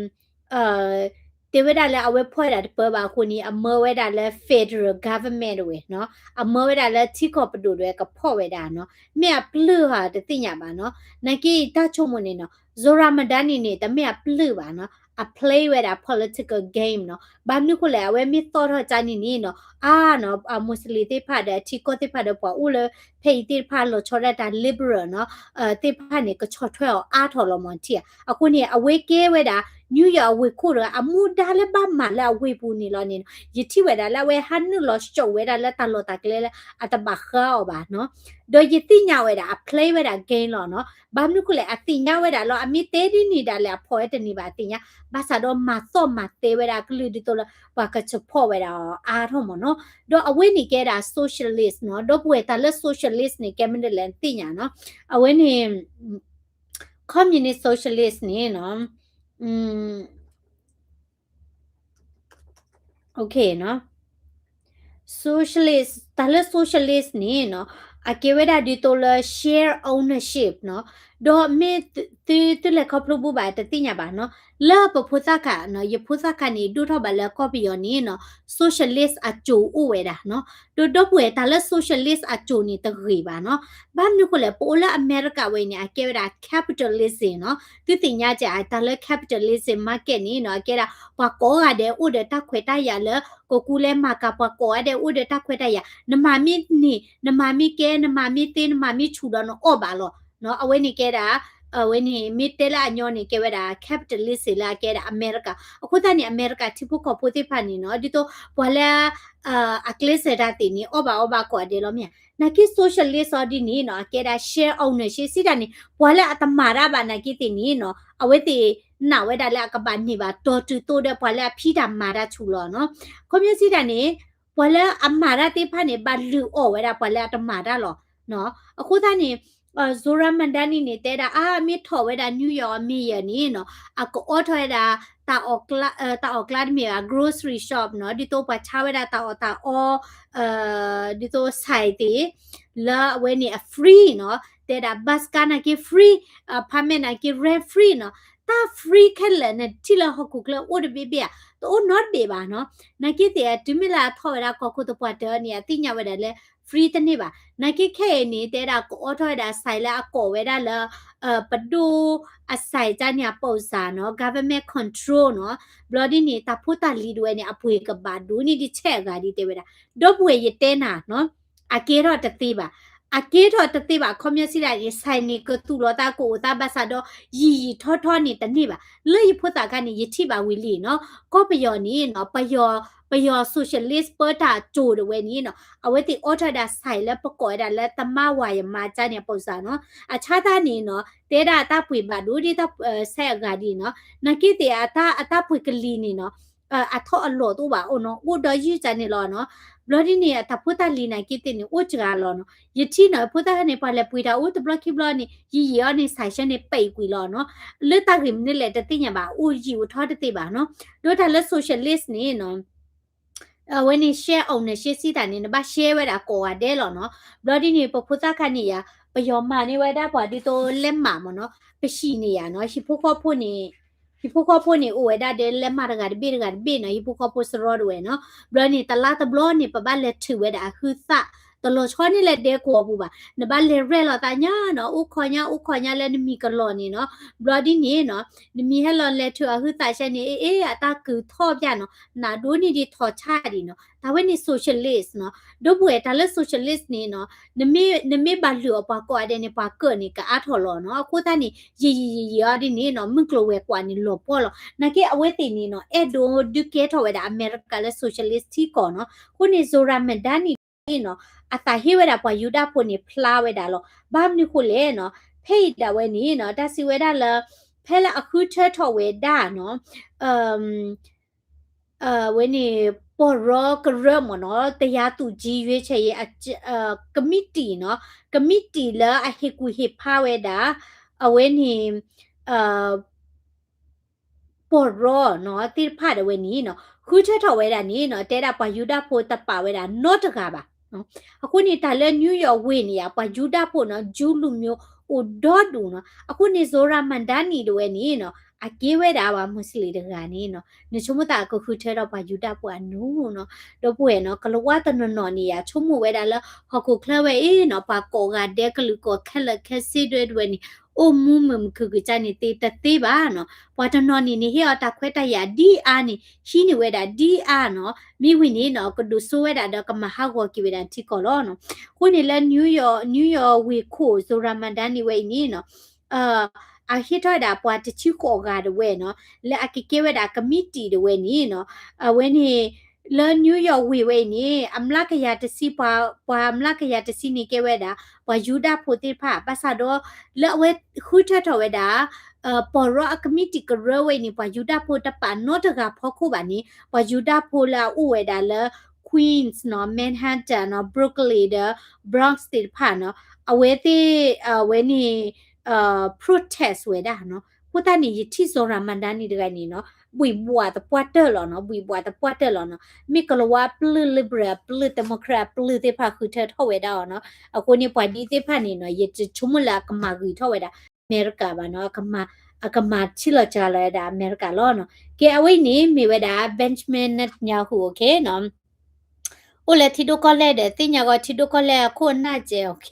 တဲဝဲဒၣ်လၢအဝဲဖီၣ်ဝဲဒၣ်တပၢဘၣ်အဃိန့ၣ် အမၢဝဲဒၣ်လၢ federal government တဝဲနီၤ အမၢဝဲဒၣ်လၢထံကီၢ်ပဒိၣ်တဝဲကဖီၣ်ဝဲဒၣ်နီၤ မ့ၢ်အပျုၢ်ဧါတသ့ၣ်ညါဘၣ်နီၤ နာ်က့တၢ်ဆိကမိၣ်န့ၣ်နီၤ Zohran Mamdani န့ၣ် တမ့ၢ်အပျုၢ်ဘၣ်နီၤ အ play ဝဲဒၣ် political game နီၤ ဘၣ်မနုၤဃိလဲၣ် အဝဲမ့ၢ်သီၣ်ထီၣ်ကၠၢန့ၣ်န့ၣ်နီၤ အါနီၤ အ Muslim သ့ၣ်တဖၣ်ဒီးအထံကီၢ်သ့ၣ်တဖၣ်ဒီးပှၤအိၣ်လၢ ဖဲအံၤသ့ၣ်တဖၣ်လီၤဆီဒၣ်တၢ် liberal နီၤ သ့ၣ်တဖၣ်န့ၣ် ကဆီၣ်ထွဲအီၤအါထီၣ်လီၤမ့ၢ်ထံၣ်ဧါ အဃိန့ၣ် အဝဲကဲဝဲဒၣ် New York အဝ့ၢ်ခိၣ်တဂၤ အမူဒါလၢဘၣ်မၤလၢအဝ့ၢ်ပူၤန့ၣ်လီၤန့ၣ်နီၤ ယထံၣ်ဝဲဒၣ်လၢအဝဲဟးနုာ်လီၤစိာ်ဝဲဒၣ်လၢတၢ်လီၢ်တၢ်ကျဲလၢအတဘၣ်ဃးအီၤဘၣ်နီၤ ဒီးယသ့ၣ်ညါဝဲဒၣ် အ play ဝဲဒၣ် game လီၤနီၤ ဘၣ်မနုၤဃိလဲၣ် အသ့ၣ်ညါဝဲဒၣ်လီၤ အမ့ၢ်တဲဒ်န့ၣ်ဒၣ်လဲာ် အဖီၣ်ဝဲတန့ၢ်ဘၣ်အသ့ၣ်ညါ ဘၣ်ဆၣ်ဒီးမၤသီၣ်မၤသဲဝဲဒၣ်အကလုၢ်ဒ်သိးလၢ ပှၤက support ဝဲဒၣ်အီၤအါထီၣ်မ့ၢ်နီၤ ဒီးအဝဲန့ၣ်ကဲဒၣ် socialist နီၤ ဒီပုၢ်ဝဲၢ်တၢ်လၢ socialist န့ၣ် ကဲမနုၤလဲၣ်သ့ၣ်ညါနီၤ အဝဲန့ၣ် communist socialist န့ၣ်နီၤ OK နီၤ socialist တၢ်လၢ socialist န့ၣ်နီၤ အကဲဝဲဒၣ်ဒ်သိးလၢ share ownership နီၤ ဒီးမ့ၢ်သုသုလဲၤခီဖျိဘူးဘၣ်တသ့ၣ်ညါဘၣ်နီၤ လၢပဖိသၣ်ခါနီၤ ယဖိသၣ်ခါန့ၣ် ဒိၣ်ထီၣ်ဘၣ်လၢကီၢ်ပယီၤန့ၣ်နီၤ socialist အစိၤအိၣ်ဝဲဒၣ်နီၤ ဒီးဒီပုၢ်ဝဲၢ်တၢ်လၢ socialist အစိၤန့ၣ်တဂ့ၤဘၣ်နီၤ ဘၣ်မနုၤဃိလဲၣ် ပအိၣ်လၢအမဲရကၤဝဲအံၤန့ၣ် အကဲဝဲဒၣ် capitalism နီၤ သုသ့ၣ်ညါကတၢၢ် တၢ်လၢ capitalism market န့ၣ်နီၤ အကဲဒၣ် ပှၤကိးဂၤဒဲးအိၣ်ဒီးတၢ်ခွဲးတၢ်ယာ်လၢ ကကူလဲၤမၤကၤ ပှၤကိးဂၤဒဲးအိၣ်ဒီးတၢ်ခွဲးတၢ်ယာ် နမၤမ့ၢ်န့ၢ် နမၤမ့ၢ်ကဲ နမၤမ့ၢ်သ့ နမၤမ့ၢ်ဆူၣ်ဒီးနအီၣ်ဘၣ်လီၤ အဝဲန့ၣ်ကဲဒၣ် အဝဲန့ၣ် မ့ၢ်တဲလၢအညီန့ၣ် ကဲဝဲဒၣ် capitalism လၢအကဲဒၣ်အမဲရကၤ အဃိသတးန့ၣ် အမဲရကၤထံဖိကီၢ်ဖိသ့ၣ်တဖၣ်န့ၣ်နီၤ ဒ်သိးပှၤလၢ အကျဲးစၢးတၢ်သ့ၣ်န့ၣ် အီၣ်ဘၣ်အီဘၣ်ကိးဂၤဒဲးလီၤမ့ၢ်ဧါ နာ်က့ socialist အီၤဒ်န့ၣ်နီၤ အကဲဒၣ် share ownership စံးတၢ်န့ၣ် ပှၤလၢအတမၤတၢ်ဘၣ်နာ်က့သ့ၣ်န့ၣ်နီၤ အဝဲသ့ၣ်နာ်ဝဲဒၣ်လၢအကဘၣ်န့ၢ်ဘၣ် တီၤတုၤသိးဒီးပှၤလၢအဖံးတၢ်မၤတၢ်ဆူၣ်လီၤနီၤ ခီပညီစံးတၢ်န့ၣ် ပှၤလၢအမၤတၢ်သ့ၣ်တဖၣ်န့ၣ် ဘၣ်လုၢ်အီၣ်ဝဲဒၣ်ပှၤလၢအတမၤတၢ်လီၤ အဃိသတးန့ၣ် Zohran Mamdani န့ၣ် တဲဒၣ်အါ မ့ၢ်ထီၣ်ဝဲဒၣ် New York mayor န့ၣ်နီၤ အကအိးထီၣ်ဝဲဒၣ် တၢ်အီၣ်ကျါတမ့ၢ်ဘၣ် grocery shop နီၤ ဒ်သိးပှၤဆါဝဲဒၣ်တၢ်အီၣ်တၢ်အီ ဒ်သိး ဆိုင် သ့ၣ် လၢအဝဲန့ၣ်အ free နီၤ တဲဒၣ် bus ကါနာ်က့ free apartment နာ်က့ rent free နီၤ တၢ် free ခဲလၢာ် နထံၣ်လၢဟီၣ်ခိၣ်ချၢအိၣ်တဘ့ၣ်ဘ့ၣ်ဧါ တအိၣ်နီတဘ့ၣ်ဘၣ်နီၤ နာ်က့သ့ၣ် တုၤမ့ၢ်လၢအထီၣ်ဝဲဒၣ်ကီၢ်ခိၣ်သပှၢ်တၢၢ်န့ၣ် အသ့ၣ်ညါဝဲဒၣ်လၢ free တန့ၢ်ဘၣ် နာ်က့ခဲအံၤန့ၣ် တဲဒၣ်ကအိးထီၣ်ဝဲဒၣ် ဆိုင် လၢအကိးဝဲဒၣ်လၢ ပဒိၣ်အ ဆိုင် ကန့ၣ်အပိာ်စၢ်နီၤ government control နီၤ ဘျီဒ်န့ၣ် တၢ်ဖိတၢ်လံၤတဝဲန့ၣ် အပှ့ၤကဘၣ်ဒိၣ်န့ၢ်ဒ်ဆဲးအဂၤဒ်တဲဝဲဒၣ် ဒီပုၢ်ဝဲၢ်ယတဲနၤနီၤ အကဲထီၣ်တသ့ဘၣ် အကဲထီၣ်တသ့ဘၣ် ခီပညီစံးဒၣ်န့ၣ် ဆိုင် န့ၣ် ကသူၣ်လီၤသးကအိၣ်သးဘၣ်ဆၣ်ဒီး ယံာ်ယံာ်ထီထီန့ၣ်တန့ၢ်ဘၣ် လၢယဖိသၣ်ခါန့ၣ် ယထံၣ်ဘၣ်ဝံၤလံနီၤ ကီၢ်ပယီၤန့ၣ်နီၤ ပယီၤ ပယီၤ socialist ပၢတၢ်အစိၤတဝဲန့ၣ်နီၤ အဝဲသ့ၣ်အိးထီၣ်ဝဲဒၣ် ဆိုင် လၢပကိးဝဲဒၣ်လၢ တမါဝၤယမါ ကန့ၣ်အပိာ်စၢ်နီၤ အဆါတၢ်န့ၣ်နီၤ တဲဒၣ်တၢ်ပှ့ၤဘၣ်ဒိၣ်ဒ်တၢ်ဆဲးအဂၤဒ်နီၤ နာ်က့သ့ၣ် အတၢ်ပှ့ၤကလံၤန့ၣ်နီၤ အထီၣ်အလီၤတအိၣ်ဘၣ်အိၣ်နီၤ အိၣ်ဒီးယုၢ်ကန့ၣ်လီၤနီၤ. ဘျီဒ်န့ၣ် အတၢ်ဖိတၢ်လံၤနာ်က့သ့ၣ်န့ၣ် အိၣ်စှၤလီၤနီၤ. ယထံၣ်နီၤ ဖိသၣ်န့ၣ် ပှၤလဲၤပှ့ၤတၢ်အိၣ်တဘျီခံဘျီန့ၣ် ယယံာ်အီၤန့ၣ် ဆိုင်ရှင် န့ၣ် ပိတ်ကွံာ်လီၤနီၤ. လၢတၢ်ဂ့ၢ်မနုၤလဲၣ်တသ့ၣ်ညါဘၣ် အိၣ်ယံာ်အိၣ်ထီတသ့ဘၣ်နီၤ. ဒီးတၢ်လၢ socialist န့ၣ်နီၤ အဝဲန့ၣ် share ownership စံးတၢ်န့ၣ် နဘၣ်ရှဲဝဲဒၣ်ကိးဂၤဒဲးလီၤနီၤ. ဘျီဒ်န့ၣ် ပဖိသၣ်ခါန့ၣ်ယၤ ပယီၤမၤန့ၢ်ဝဲဒၣ်ပှၤဒ်သိးလဲမးမ့ၢ်နီၤ ပဟံၣ်န့ၣ်ယၤနီၤ ဟံၣ်ဖိဃီဖိန့ၣ် ဟံၣ်ဖိဃီဖိန့ၣ် အိၣ်ဝဲဒၣ်ဒီးလဲမးတဂၤတဘ့ၣ်တဂၤတဘ့ၣ်နီၤ ဟံၣ်ဖိဃီဖိစရီတဝဲနီၤ. ဘျီန့ၣ် တလါတဘျီန့ၣ် ပဘၣ်လဲၤထုးဝဲဒၣ်အဟုသၣ် တလီၤဆီန့ၣ်လဲၤဒဲကဝီၤပူၤဘၣ် နဘၣ်လဲၤရဲၣ်လီၤသးညါနီၤ အိၣ်ခိးညါ အိၣ်ခိးညါလၢနမံၤကလီၤန့ၣ်နီၤ. ဘျီဒ်န့ၣ်နီၤ နမံၤဟဲလီၤလဲၤထုးအဟုသၣ်ဆဲန့ၣ် အ့ အတၢ်ကုာ်ထီၣ်ပျၢ်နီၤ နးဒိၣ်န့ၢ်ဒံးထီၣ်ဆၣ်ဒံးနီၤ တၢ်ဝဲန့ၣ် socialist နီၤ. ဒီပုၢ်ဝဲၢ် တၢ်လၢ socialist န့ၣ်နီၤ နမ့ၢ်ဘၣ်လုၢ်အီၣ်ပှၤကိးဂၤဒဲးန့ၣ် ပှၤကၢၣ်န့ၣ် ကအါထီၣ်လီၤနီၤ. အဃိသတးန့ၣ် ယံာ်ယံာ်ယံာ်ယံာ်အီၤဒ်န့ၣ်နီၤ မုၢ်ကျိၤဝဲၤကွာ်န့ၣ်လီၤပှီၢ်လီၤ. နာ်က့အဝဲသ့ၣ်န့ၣ်နီၤ အဲၣ်ဒိးဒုးကဲထီၣ်ဝဲဒၣ်အမဲရကၤလၢ socialist ထံကီၢ်နီၤ. အဃိန့ၣ် Zohran Mamdani န့ၣ်နီၤ အသးဟ့ဝဲဒၣ်ပှၤယူဒၤဖိန့ၣ် ဖျါဝဲဒၣ်လီၤ. ဘၣ်မနုၤဃိလဲၣ်နီၤ ဖဲအံၤဒၣ်ဝဲန့ၣ်နီၤ တၢ်စံးဝဲဒၣ်လၢ ဖဲလၢအဃုထၢထီၣ်ဝဲဒၣ်နီၤ အဝဲန့ၣ် ပီၢ်ရီကရၢမ့ၢ်နီၤ တရားသူကြီးရွေးချယ်ရေး ကမံးတံာ်နီၤ ကမံးတံာ်လၢအဟ့ၣ်ကူၣ်ဟ့ၣ်ဖးဝဲဒၣ် အဝဲန့ၣ် ပီၢ်ရီနီၤသ့ၣ်တဖၣ်ဒၣ်ဝဲန့ၣ်နီၤ ဃုထၢထီၣ်ဝဲဒၣ်န့ၣ်နီၤ တဲဒၣ်ပှၤယူဒၤဖိတပာ်ဝဲဒၣ်နီတဂၤဘၣ်. အဃိန့ၣ် တၢ်လၢ New York ဝ့ၢ်န့ၣ်ယါ ပှၤယူဒၤဖိနီၤ Jew လူမျိုး အိၣ်ဒီဒူၣ်နီၤ. အဃိန့ၣ် Zohran Mamdani ဒၣ်ဝဲန့ၣ်နီၤ အကဲဝဲဒၣ်ပှၤ Muslim တဂၤန့ၣ်နီၤ နဆိကမိၣ်သးကဃုထၢထီၣ်ပှၤယူဒၤဖိအနီၢ်နီၤ. ဒီပုၢ်ဝဲၢ်နီၤ ကလၤဝါတနီၤနီၤန့ၣ်ယါ ဆိကမိၣ်ဝဲဒၣ်လၢ ဟီၣ်ခိၣ်ချၢဝဲအံၤနီၤ ပှၤကိးဂၤဒဲးကလုာ်ကိးခဲလၢာ်ခဲဆ့ဒၣ်ဝဲန့ၣ် အိၣ်မူမုာ်မုာ်ခုၣ်ခုၣ်ကစၢ်န့ၣ်သ့တသ့ဘၣ်နီၤ. ပှၤတနီၤန့ၣ်န့ၣ် ဟ့ၣ်အီၤတၢ်ခွဲးတၢ်ယာ်ဒ်အါန့ၣ် ဟံးန့ၢ်ဝဲဒၣ်ဒ်အါနီၤ. မ့ၢ်ဝံၤန့ၣ်နီၤ ကဒိၣ်စိဝဲဒၣ်ဒီးကမၤဟးဂီၤက့ၤဝဲဒၣ်ထံကီၢ်လီၤနီၤ. အဃိန့ၣ်လၢ New York, New York ဝ့ၢ်ခိၣ် Zohran Mamdani ဝဲအံၤန့ၣ်နီၤ အဟ့ၣ်ထီၣ်ဝဲဒၣ်ပှၤတဆံဃိးဂၤဒၣ်ဝဲနီၤ လၢအကကဲဝဲဒၣ်ကမံးတံာ်ဒၣ်ဝဲန့ၣ်နီၤ. အဝဲန့ၣ် လၢ New York ဝ့ၢ်ဝဲအံၤန့ၣ် အမျးကယၤတဆံ ပှၤအမျးကယၤတဆံန့ၣ်ကဲဝဲဒၣ် ပှၤယူဒၤဖိသ့ၣ်တဖၣ် ဘၣ်ဆၣ်ဒီး လၢအဝဲဃုထၢထီၣ်ဝဲဒၣ် ပီၢ်ရီအကမံးတံာ်ကရၢဝဲအံၤန့ၣ် ပှၤယူဒၤဖိတပာ်နီတဂၤဖီခိၣ်ဘၣ်န့ၣ် ပှၤယူဒၤဖိလၢအအိၣ်ဝဲဒၣ်လၢ Queens နီၤ Manhattan နီၤ Brooklyn ဒီး Bronx သ့ၣ်တဖၣ်နီၤ အဝဲသ့ၣ် အဝဲန့ၣ် protest ဝဲဒၣ်နီၤ. အဃိသတးန့ၣ် ယထံၣ် Zohran Mamdani တဂၤန့ၣ်နီၤ ဘှံးဘှးသပှၢ်တၢၢ်လီၤနီၤ ဘှံးဘှးသပှၢ်တၢၢ်လီၤနီၤ. မ့ၢ်ကလၤဝါပျုၢ် liberal အပျုၢ် democrat အပျုၢ်သ့ၣ်တဖၣ်ဃုထၢထီၣ်ဝဲဒၣ်အီၤနီၤ. အဃိန့ၣ် ပှၤဒ်သ့ၣ်တဖၣ်န့ၣ်နီၤ ယတဆိကမိၣ်လၢအကမၤဂ့ၤထီၣ်ဝဲဒၣ် အမဲရကၤဘၣ်နီၤ အကမၤထံလီၤစှၤလီၤဝဲဒၣ်အမဲရကၤလီၤနီၤ. ကဲ အဝဲအံၤန့ၣ် မ့ၢ်ဝဲဒၣ် Benjamin Netanyahu အိၣ်လၢထံဒိၣ်ကီၢ်လဲၢ်ဒီး သ့ၣ်ညါဂီၤထံဒိၣ်ကီၢ်လဲၢ်အခိၣ်အနၢ်ကဲ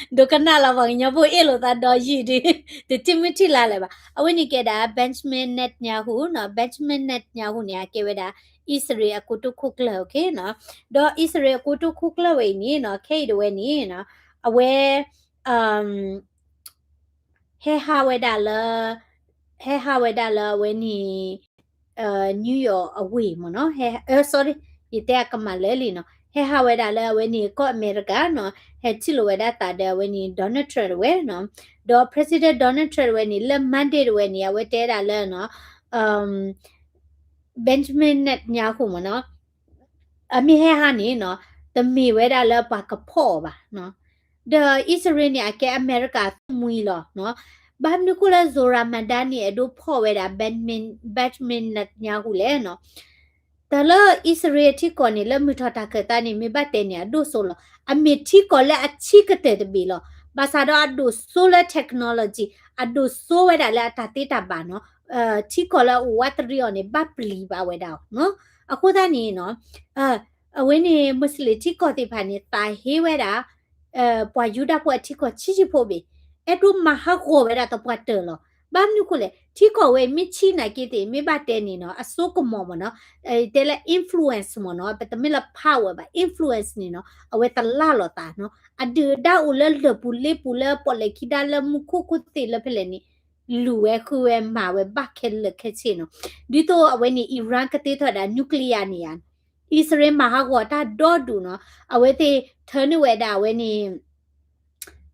ဒိကနၣ်လီၤ ပှၤကညီဖိအ့ၣ်လိာ်သးဒီးယုၢ်ဒီး တထံၣ်မုၢ်ထံၣ်လါလၢၤဘၣ်. အဝဲန့ၣ်ကဲဒၣ် Benjamin Netanyahu နီၤ Benjamin Netanyahu န့ၣ် အကဲဝဲဒၣ် အံၣ်စရ့လးအကိတိာ်ခိၣ်ကျၢၢ် ဒီး အံၣ်စရ့လးအကိတိာ်ခိၣ်ကျၢၢ်ဝဲအံၤန့ၣ်နီၤ ခဲအံၤဒၣ်ဝဲန့ၣ်နီၤ အဝဲ ဟဲဟးဝဲဒၣ်လၢ ဟဲဟးဝဲဒၣ်လၢအဝဲန့ၣ် New York အဝ့ၢ်မ့ၢ်နီၤ ဟဲ sorry ယတဲအကမၣ်လၢာ်လံနီၤ ဟဲဟးဝဲဒၣ်လၢအဝဲန့ၣ် ကီၢ်အမဲရကၤနီၤ ဟဲထံၣ်လိာ်ဝဲဒၣ်သးဒီးအဝဲန့ၣ် Donald Trump တဝဲနီၤ ဒီး President Donald Trump တဝဲန့ၣ် လၢ Monday တဝဲန့ၣ် အဝဲတဲဒၣ်လၢနီၤ Benjamin Netanyahu မ့ၢ်နီၤ အမ့ၢ်ဟဲဟးန့ၣ်နီၤ တမ့ၢ်ဝဲဒၣ်လၢပှၤကဖီၣ်အီၤဘၣ်နီၤ ဒီးအံၣ်စရ့လးန့ၣ် အကဲအမဲရကၤအသုးမှံလီၤနီၤ. ဘၣ်မနုၤဃိလၢ Zohran Mamdani န့ၣ် အဲၣ်ဒိးဖီၣ်ဝဲဒၣ် Benjamin, Benjamin Netanyahu လဲၣ်နီၤ. တၢ်လၢအံၣ်စရ့လးထံကီၢ်န့ၣ် လၢမုၢ်ထီၣ်တၢ်ခၢၣ်သးန့ၣ် မ့ၢ်ဘၣ်တဲန့ၣ် အဒိၣ်စိလီၤ. အမ့ၢ်ထံကီၢ်လၢအဆံးကတၢၢ်တဘ့ၣ်လီၤ. ဘၣ်ဆၣ်ဒီးအဒိၣ်စိလၢ technology အဒိၣ်စိဝဲဒၣ်လၢအတၢ်သ့တၢ်ဘၣ်နီၤ. ထံကီၢ်လၢအအိၣ်ဝးတရံးအီၤန့ၣ် ဘၣ်ပျံၤဘၣ်ဝဲဒၣ်အီၤနီၤ. အဃိသတးန့ၣ်နီၤ အဝဲန့ၣ် Muslim ထံကီၢ်သ့ၣ်တဖၣ်န့ၣ် သးဟ့ဝဲဒၣ် ပှၤယူဒၤဖိအထံကီၢ်ဆံးဆံးဖိဘ့ၣ် အဲၣ်ဒိးမၤဟးဂီၤဝဲဒၣ်သပှၢ်တၢၢ်လီၤ. ဘၣ်မနုၤဃိလဲၣ် ထံကီၢ်ဝဲမ့ၢ်ဆံးနာ်က့သ့ၣ် မ့ၢ်ဘၣ်တဲန့ၣ်နီၤ အစိကမီၤမ့ၢ်နီၤ တဲလၢ influence မ့ၢ်နီၤ ပတမ့ၢ်လၢ power ဘၣ် influence န့ၣ်နီၤ အဝဲတလၢ်လီၤသးနီၤ အဒုးအဒါအိၣ်လၢလၢၢ်ပူၤလ့ပူၤလၢပီၣ်လဲၣ်ခံဒါလၢမူခိၣ်ခိၣ်သ့ၣ်လၢဖဲလဲၣ်န့ၣ် လူၤဝဲဃုဝဲမၤဝဲဘၣ်ခဲလၢာ်ခဲဆ့နီၤ ဒ်သိးအဝဲန့ၣ် Iran ကသ့ထီၣ်ဝဲဒၣ် nuclear န့ၣ်ယါ အံၣ်စရ့လးမၤဟးဂီၤတၢ်ဒီဒူၣ်နီၤ အဝဲသ့ၣ်ထၢနုာ်ဝဲဒၣ်အဝဲန့ၣ်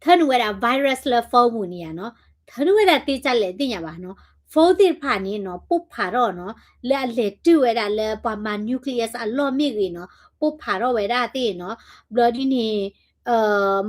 ထၢနုာ်ဝဲဒၣ် virus လၢ phone ပူၤန့ၣ်ယါနီၤ ထၢနုာ်ဝဲဒၣ်သ့ကၢ်လဲၣ်သ့ၣ်ညါဘၣ်နီၤ phone သ့ၣ်တဖၣ်န့ၣ်နီၤ ပိၢ်ဖးထီၣ်နီၤ လၢအလဲၤတုၤဝဲဒၣ်လၢပှၤမၤ nuclear အလီၢ်မ့ၢ်ဂ့ၤနီၤ ပိၢ်ဖးထီၣ်ဝဲဒၣ်သ့ၣ်နီၤ ဘျီဒ်န့ၣ်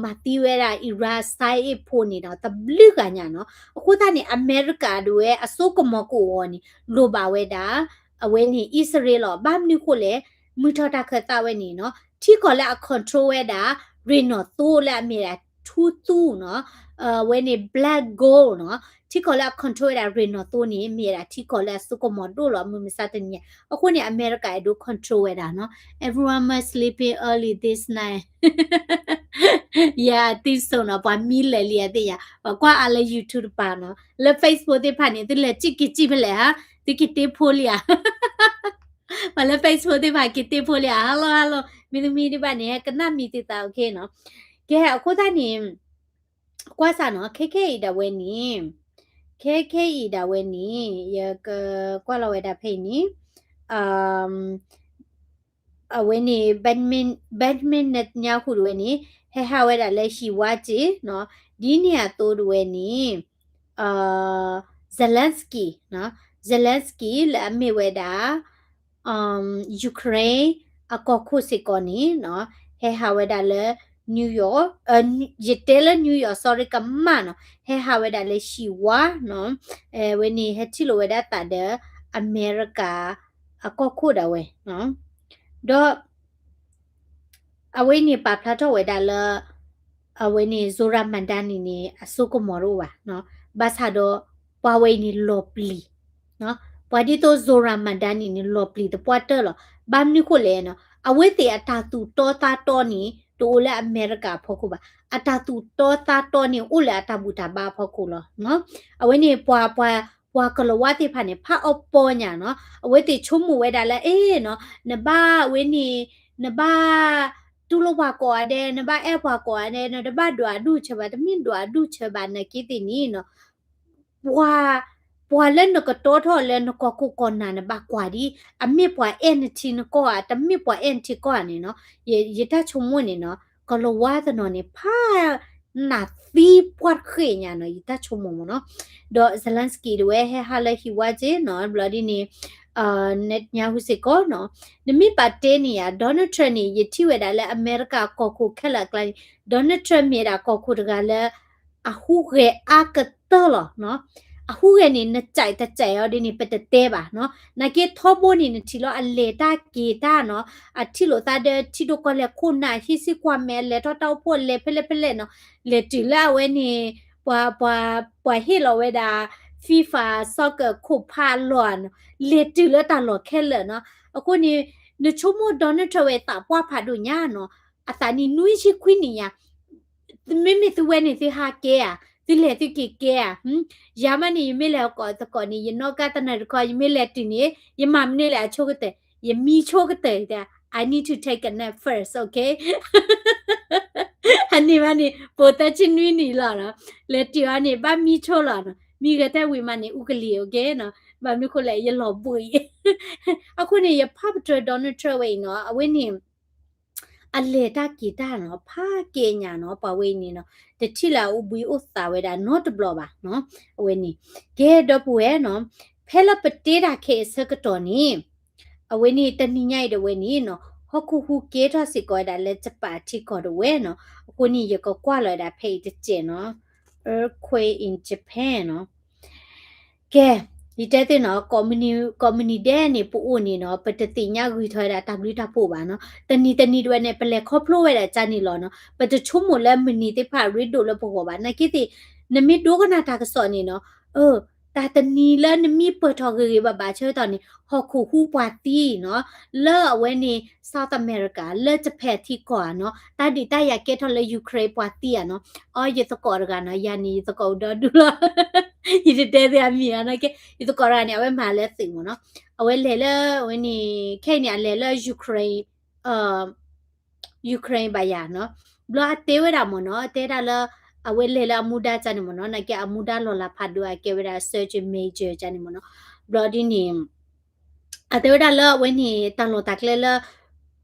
မၤသံဝဲဒၣ် Iran စါအ့ၣ်ဖိန့ၣ်ဒီး တဘျုးဂၤညါနီၤ အဃိသတးန့ၣ် အမဲရကၤဒၣ်ဝဲအစိကမီၤကအိၣ်အီၤန့ၣ် လိၣ်ဘၣ်ဝဲဒၣ် အဝဲန့ၣ် အံၣ်စရ့လးလီၤ ဘၣ်မနုၤဃိလဲၣ် မုၢ်ထီၣ်တၢ်ခၢၣ်သးဝဲန့ၣ်နီၤ ထံကီၢ်လၢအ control ဝဲဒၣ် ရ့ၣ်နီၣ်သိလၢအမ့ၢ်ဒၣ်ထူသူနီၤ အဝဲန့ၣ် black gold နီၤ ထံကီၢ်လၢအ control ဝဲဒၣ်ရ့ၣ်နီၣ်သိန့ၣ် မ့ၢ်ဝဲဒၣ်ထံကီၢ်လၢအစိကမီၤဒိၣ်လီၤ မုၢ်မဆါတနံၤညါ အဃိန့ၣ် အမဲရကၤအဲၣ်ဒိး control ဝဲဒၣ်နီၤ everyone must sleeping early this night ယၤအသံစိနီၤ ပှၤမံလၢာ်လံအသ့ၣ်ညါ ပှၤကွၢ်အါလၢ YouTube တပၤနီၤ လၢ Facebook သ့ၣ်တဖၣ်န့ၣ် သုလဲၤစံၣ်က့ၤစံၣ်ဖဲလဲၣ်ဧါ သုက့ၤတ့ဖိလံဧါ ပှၤလၢ Facebook သ့ၣ်တဖၣ်က့ၤတ့ဖိလံဧါ hello hello မ့တမ့ၢ်ဒံးဘၣ်န့ၣ် ဟဲကနၣ်မံၤသုသး okay နီၤ ကဲ အဃိသတးန့ၣ် ကွၢ်စၢ်နီၤ ခဲခဲအံၤဒၣ်ဝဲန့ၣ် ခဲခဲအံၤဒၣ်ဝဲန့ၣ် ယကကွၢ်လီၤဝဲဒၣ်ဖဲအံၤန့ၣ် အဝဲန့ၣ် Benjamin Netanyahu ဒၣ်ဝဲန့ၣ် ဟဲဟးဝဲဒၣ်လၢဟံၣ်ဝါစ့ၢ်နီၤ ဒ်န့ၣ်အသိးဒၣ်ဝဲန့ၣ် Zelensky နီၤ Zelensky လၢအမ့ၢ်ဝဲဒၣ် Ukraine အကီၢ်ခိၣ်စ့ၢ်ကီးန့ၣ်နီၤ ဟဲဟးဝဲဒၣ်လၢ New York ယတဲလၢ New York sorry ကမၣ်နီၤ ဟဲဟးဝဲဒၣ်လၢဟံၣ်ဝါနီၤ ဝဲန့ၣ်ဟဲထံၣ်လိာ်ဝဲဒၣ်သးဒီး အမဲရကၤ အကီၢ်ခိၣ်ဒၣ်ဝဲ ဒီး အဝဲန့ၣ်ပာ်ဖျါထီၣ်ဝဲဒၣ်လၢ အဝဲန့ၣ် Zohran Mamdani န့ၣ် အစိကမီၤတအိၣ်ဘၣ် ဘၣ်ဆၣ်ဒီး ပှၤဝဲအံၤန့ၣ်လီၤပျံၤ ပှၤဒ်သိး Zohran Mamdani န့ၣ် လီၤပျံၤသပှၢ်တၢၢ်လီၤ. ဘၣ်မနုၤဃိလဲၣ်နီၤ အဝဲသ့ၣ်အတၢ်သူၣ်တီသးတီန့ၣ် တအိၣ်လၢအမဲရကၤအဖီခိၣ်ဘၣ်. အတၢ်သူၣ်တီသးတီန့ၣ် အိၣ်လၢအတၢ်ဘူၣ်တၢ်ဘါအဖီခိၣ်လီၤ. အဝဲန့ၣ် ပှၤ ပှၤ ပှၤကလၤဝါသ့ၣ်တဖၣ်န့ၣ် ဖးအီၣ်ပီညါနီၤ. အဝဲသ့ၣ်ဆိကမိၣ်ဝဲဒၣ်လၢ အ့နီၤ နဘၣ်ဝဲန့ၣ် နဘၣ် တူၢ်လိာ်ပှၤကိးဂၤဒဲး နဘၣ်အဲၣ်ပှၤကိးဂၤဒဲး နတဘၣ်ဒွးဒူၣ်ဆၢဘၣ် တမ့ၢ်ဒွးဒူၣ်ဆၢဘၣ် နာ်က့သ့ၣ်န့ၣ်နီၤ ပှၤ ပှၤလၢနကတီထီၣ်လၢနကီၢ်ခိၣ်ကီၢ်နၢ်န့ၣ် ဘၣ်ကွၢ်ဒံး အမ့ၢ်ပှၤအဲၣ်နထံနကီၢ်ဧါ တမ့ၢ်ပှၤအဲၣ်နထံကီၢ်ဧါန့ၣ်နီၤ. ယ ယတၢ်ဆိကမိၣ်န့ၣ်နီၤ ကလၤဝါတနီၤန့ၣ် ဖး နၢ်သံပှၢ်တဃ့ၣ်ညါနီၤ ယတၢ်ဆိကမိၣ်မ့ၢ်နီၤ. ဒီး Zelensky တဝဲဟဲဟးလၢဟံၣ်ဝါစ့ၢ်နီၤ ဘျီဒ်န့ၣ် Netanyahu စ့ၢ်ကီးနီၤ. နမ့ၢ်ပာ်တဲန့ၣ်ယါ Donald Trump န့ၣ် ယထံၣ်ဝဲဒၣ်လၢအမဲရကၤကီၢ်ခိၣ်ခဲလၢာ်အကျါန့ၣ် Donald Trump မ့ၢ်ဒၣ်ကီၢ်ခိၣ်တဂၤလၢ အဟူးဂဲၤအါကတၢၢ်လီၤနီၤ. အဟူးဂဲၤန့ၣ် နကြိုက်တကြိုက်အီၤဒ်န့ၣ် ပတတဲဘၣ်နီၤ. နာ်က့ထီဘိန့ၣ် နထံၣ်လီၤအလဲၤတၢ်က့ၤတၢ်နီၤ. အထံၣ်လိာ်သးဒီးထံဒိၣ်ကီၢ်လဲၢ်ခိၣ်နၢ် ဟံးစုကွၢ်မဲာ် အလဲၤထီၣ်တၢ်အိၣ်ဖှိၣ် အလဲၤဖဲလဲၣ်ဖဲလဲၣ်နီၤ. လဲၤတုၤလၢအဝဲန့ၣ် ပှၤ ပှၤ ပှၤဟ့ၣ်လီၤဝဲဒၣ် FIFA soccer ခိၣ်ဖးအလီၢ်ဧါနီၤ. လဲၤတုၤလၢတၢ်လီၢ်ခဲလၢာ်နီၤ. အဃိန့ၣ် နဆိကမိၣ် Donald Trump ဝဲသးပှၢ်ဖးဒိၣ်ညါနီၤ. အသးနံၣ်နွံဆံခွံနံၣ်ညါ မ့မ့ၢ်သုဝဲန့ၣ် သုဟးကဲဧါ, သုလဲၤသုက့ၤကဲဧါ. ယၤမးန့ၣ် ယမ့ၢ်လဲၤကိးသကိးန့ၣ် ယနီၣ်ကါတနၣ်တခီ ယမ့ၢ်လဲၤတုၤန့ၣ် ယမၤမနုၤလဲၣ်အဆိကတၢၢ်, ယမံဆိကတၢၢ်, I need to take a nap first, okay? အန့ၣ်မးန့ၣ် ပိာ်သၢဆံနွံနံၣ်လီၤနီၤ, လဲၤတုၤအီၤန့ၣ် ဘၣ်မံဆိလီၤနီၤ, မံဂဲၤထဲဝံၤမးန့ၣ် အူကလံၤ okay နီၤ, ဘၣ်မနုၤဃိလဲၣ် ယလီၤဘှံးအံၤ. အဃိန့ၣ် ယဖးပတြၢၤ Donald Trump ဝဲအံၤနီၤ, အဝဲန့ၣ် အလဲၤတၢ်က့ၤတၢ်နီၤ ဖးကဲညါနီၤ ပှၤဝဲအံၤန့ၣ်နီၤ တထံၣ်လၢအအိၣ်ဘှံးအိၣ်သါဝဲဒၣ်နီတဘျီဘၣ်နီၤ အဝဲန့ၣ်. ကဲဒီပုၢ်ဝဲၢ်နီၤ ဖဲလၢပတဲတၢ်ခဲအံၤအဆၢကတီၢ်န့ၣ် အဝဲန့ၣ်တနံၤညါအံၤဒၣ်ဝဲန့ၣ်နီၤ ဟီၣ်ခိၣ်ဟူးကဲထီၣ်စ့ၢ်ကီးဝဲဒၣ်လၢ Japan ထံကီၢ်ဒၣ်ဝဲနီၤ, အဃိန့ၣ် ယကကွၢ်လီၤဝဲဒၣ်ဖဲအံၤတစဲးနီၤ earthquake in Japan နီၤ ကဲ, ယတဲသ့ၣ်နီၤ ကိးမုၢ်နံၤဒဲးန့ၣ် ပအိၣ်န့ၣ်နီၤ ပတသ့ၣ်ညါဂ့ၤထီၣ်ဝဲဒၣ်တၢ်ဘျုးတၢ်ဖှိၣ်ဘၣ်နီၤ, တနံၤတနံၤဒၣ်ဝဲန့ၣ် ပလဲၤခီဖျိဝဲဒၣ်ကန့ၣ်လီၤနီၤ, ပတဆိကမိၣ်လၢမုၢ်နံၤသ့ၣ်တဖၣ်ရ့ဒိၣ်လၢပဂီၢ်ဘၣ်, နာ်က့သ့ၣ် နမ့ၢ်ဒိကနၣ်တၢ်ကစီၣ်န့ၣ်နီၤ အၢ တၢ်တနံၤလၢနမံပၢၢ်ထီၣ်ဂ့ၤဂ့ၤဘၣ်ဘၣ်ဆၢကတီၢ်န့ၣ် ဟီၣ်ခိၣ်ဟူးပှၤသံနီၤ, လၢအဝဲန့ၣ် South America လၢ Japan ထံကီၢ်ဧါနီၤ, တၢ်ဒုးတၢ်ယၤကဲထီၣ်လၢ Ukraine ပှၤသံဧါနီၤ, အီ ယသကိးတဂၤနီၤ, ယၤန့ၣ် ယသကိးဒီဒူၣ်လီၤ, ယတတဲသ့အမံၤနီၤ, ယသကိးတဂၤန့ၣ် အဝဲမၤလၢသုးမ့ၢ်နီၤ, အဝဲလဲၤလၢ အဝဲန့ၣ် ခဲအံၤန့ၣ် အလဲၤလၢ Ukraine Ukraine ဘၣ်ယၤနီၤ, ဘျီအတဲဝဲဒၣ်မ့ၢ်နီၤ, အတဲဒၣ်လၢ အဝဲလဲၤလၢအမူဒါကန့ၣ်မ့ၢ်နီၤ, နာ်က့အမူဒါလီၤလးဖးဒိၣ်အကဲဝဲဒၣ် Sergei Major ကန့ၣ်မ့ၢ်နီၤ, ဘျီဒ်န့ၣ် အတဲဝဲဒၣ်လၢအဝဲန့ၣ် တၢ်လီၢ်တၢ်ကျဲလၢ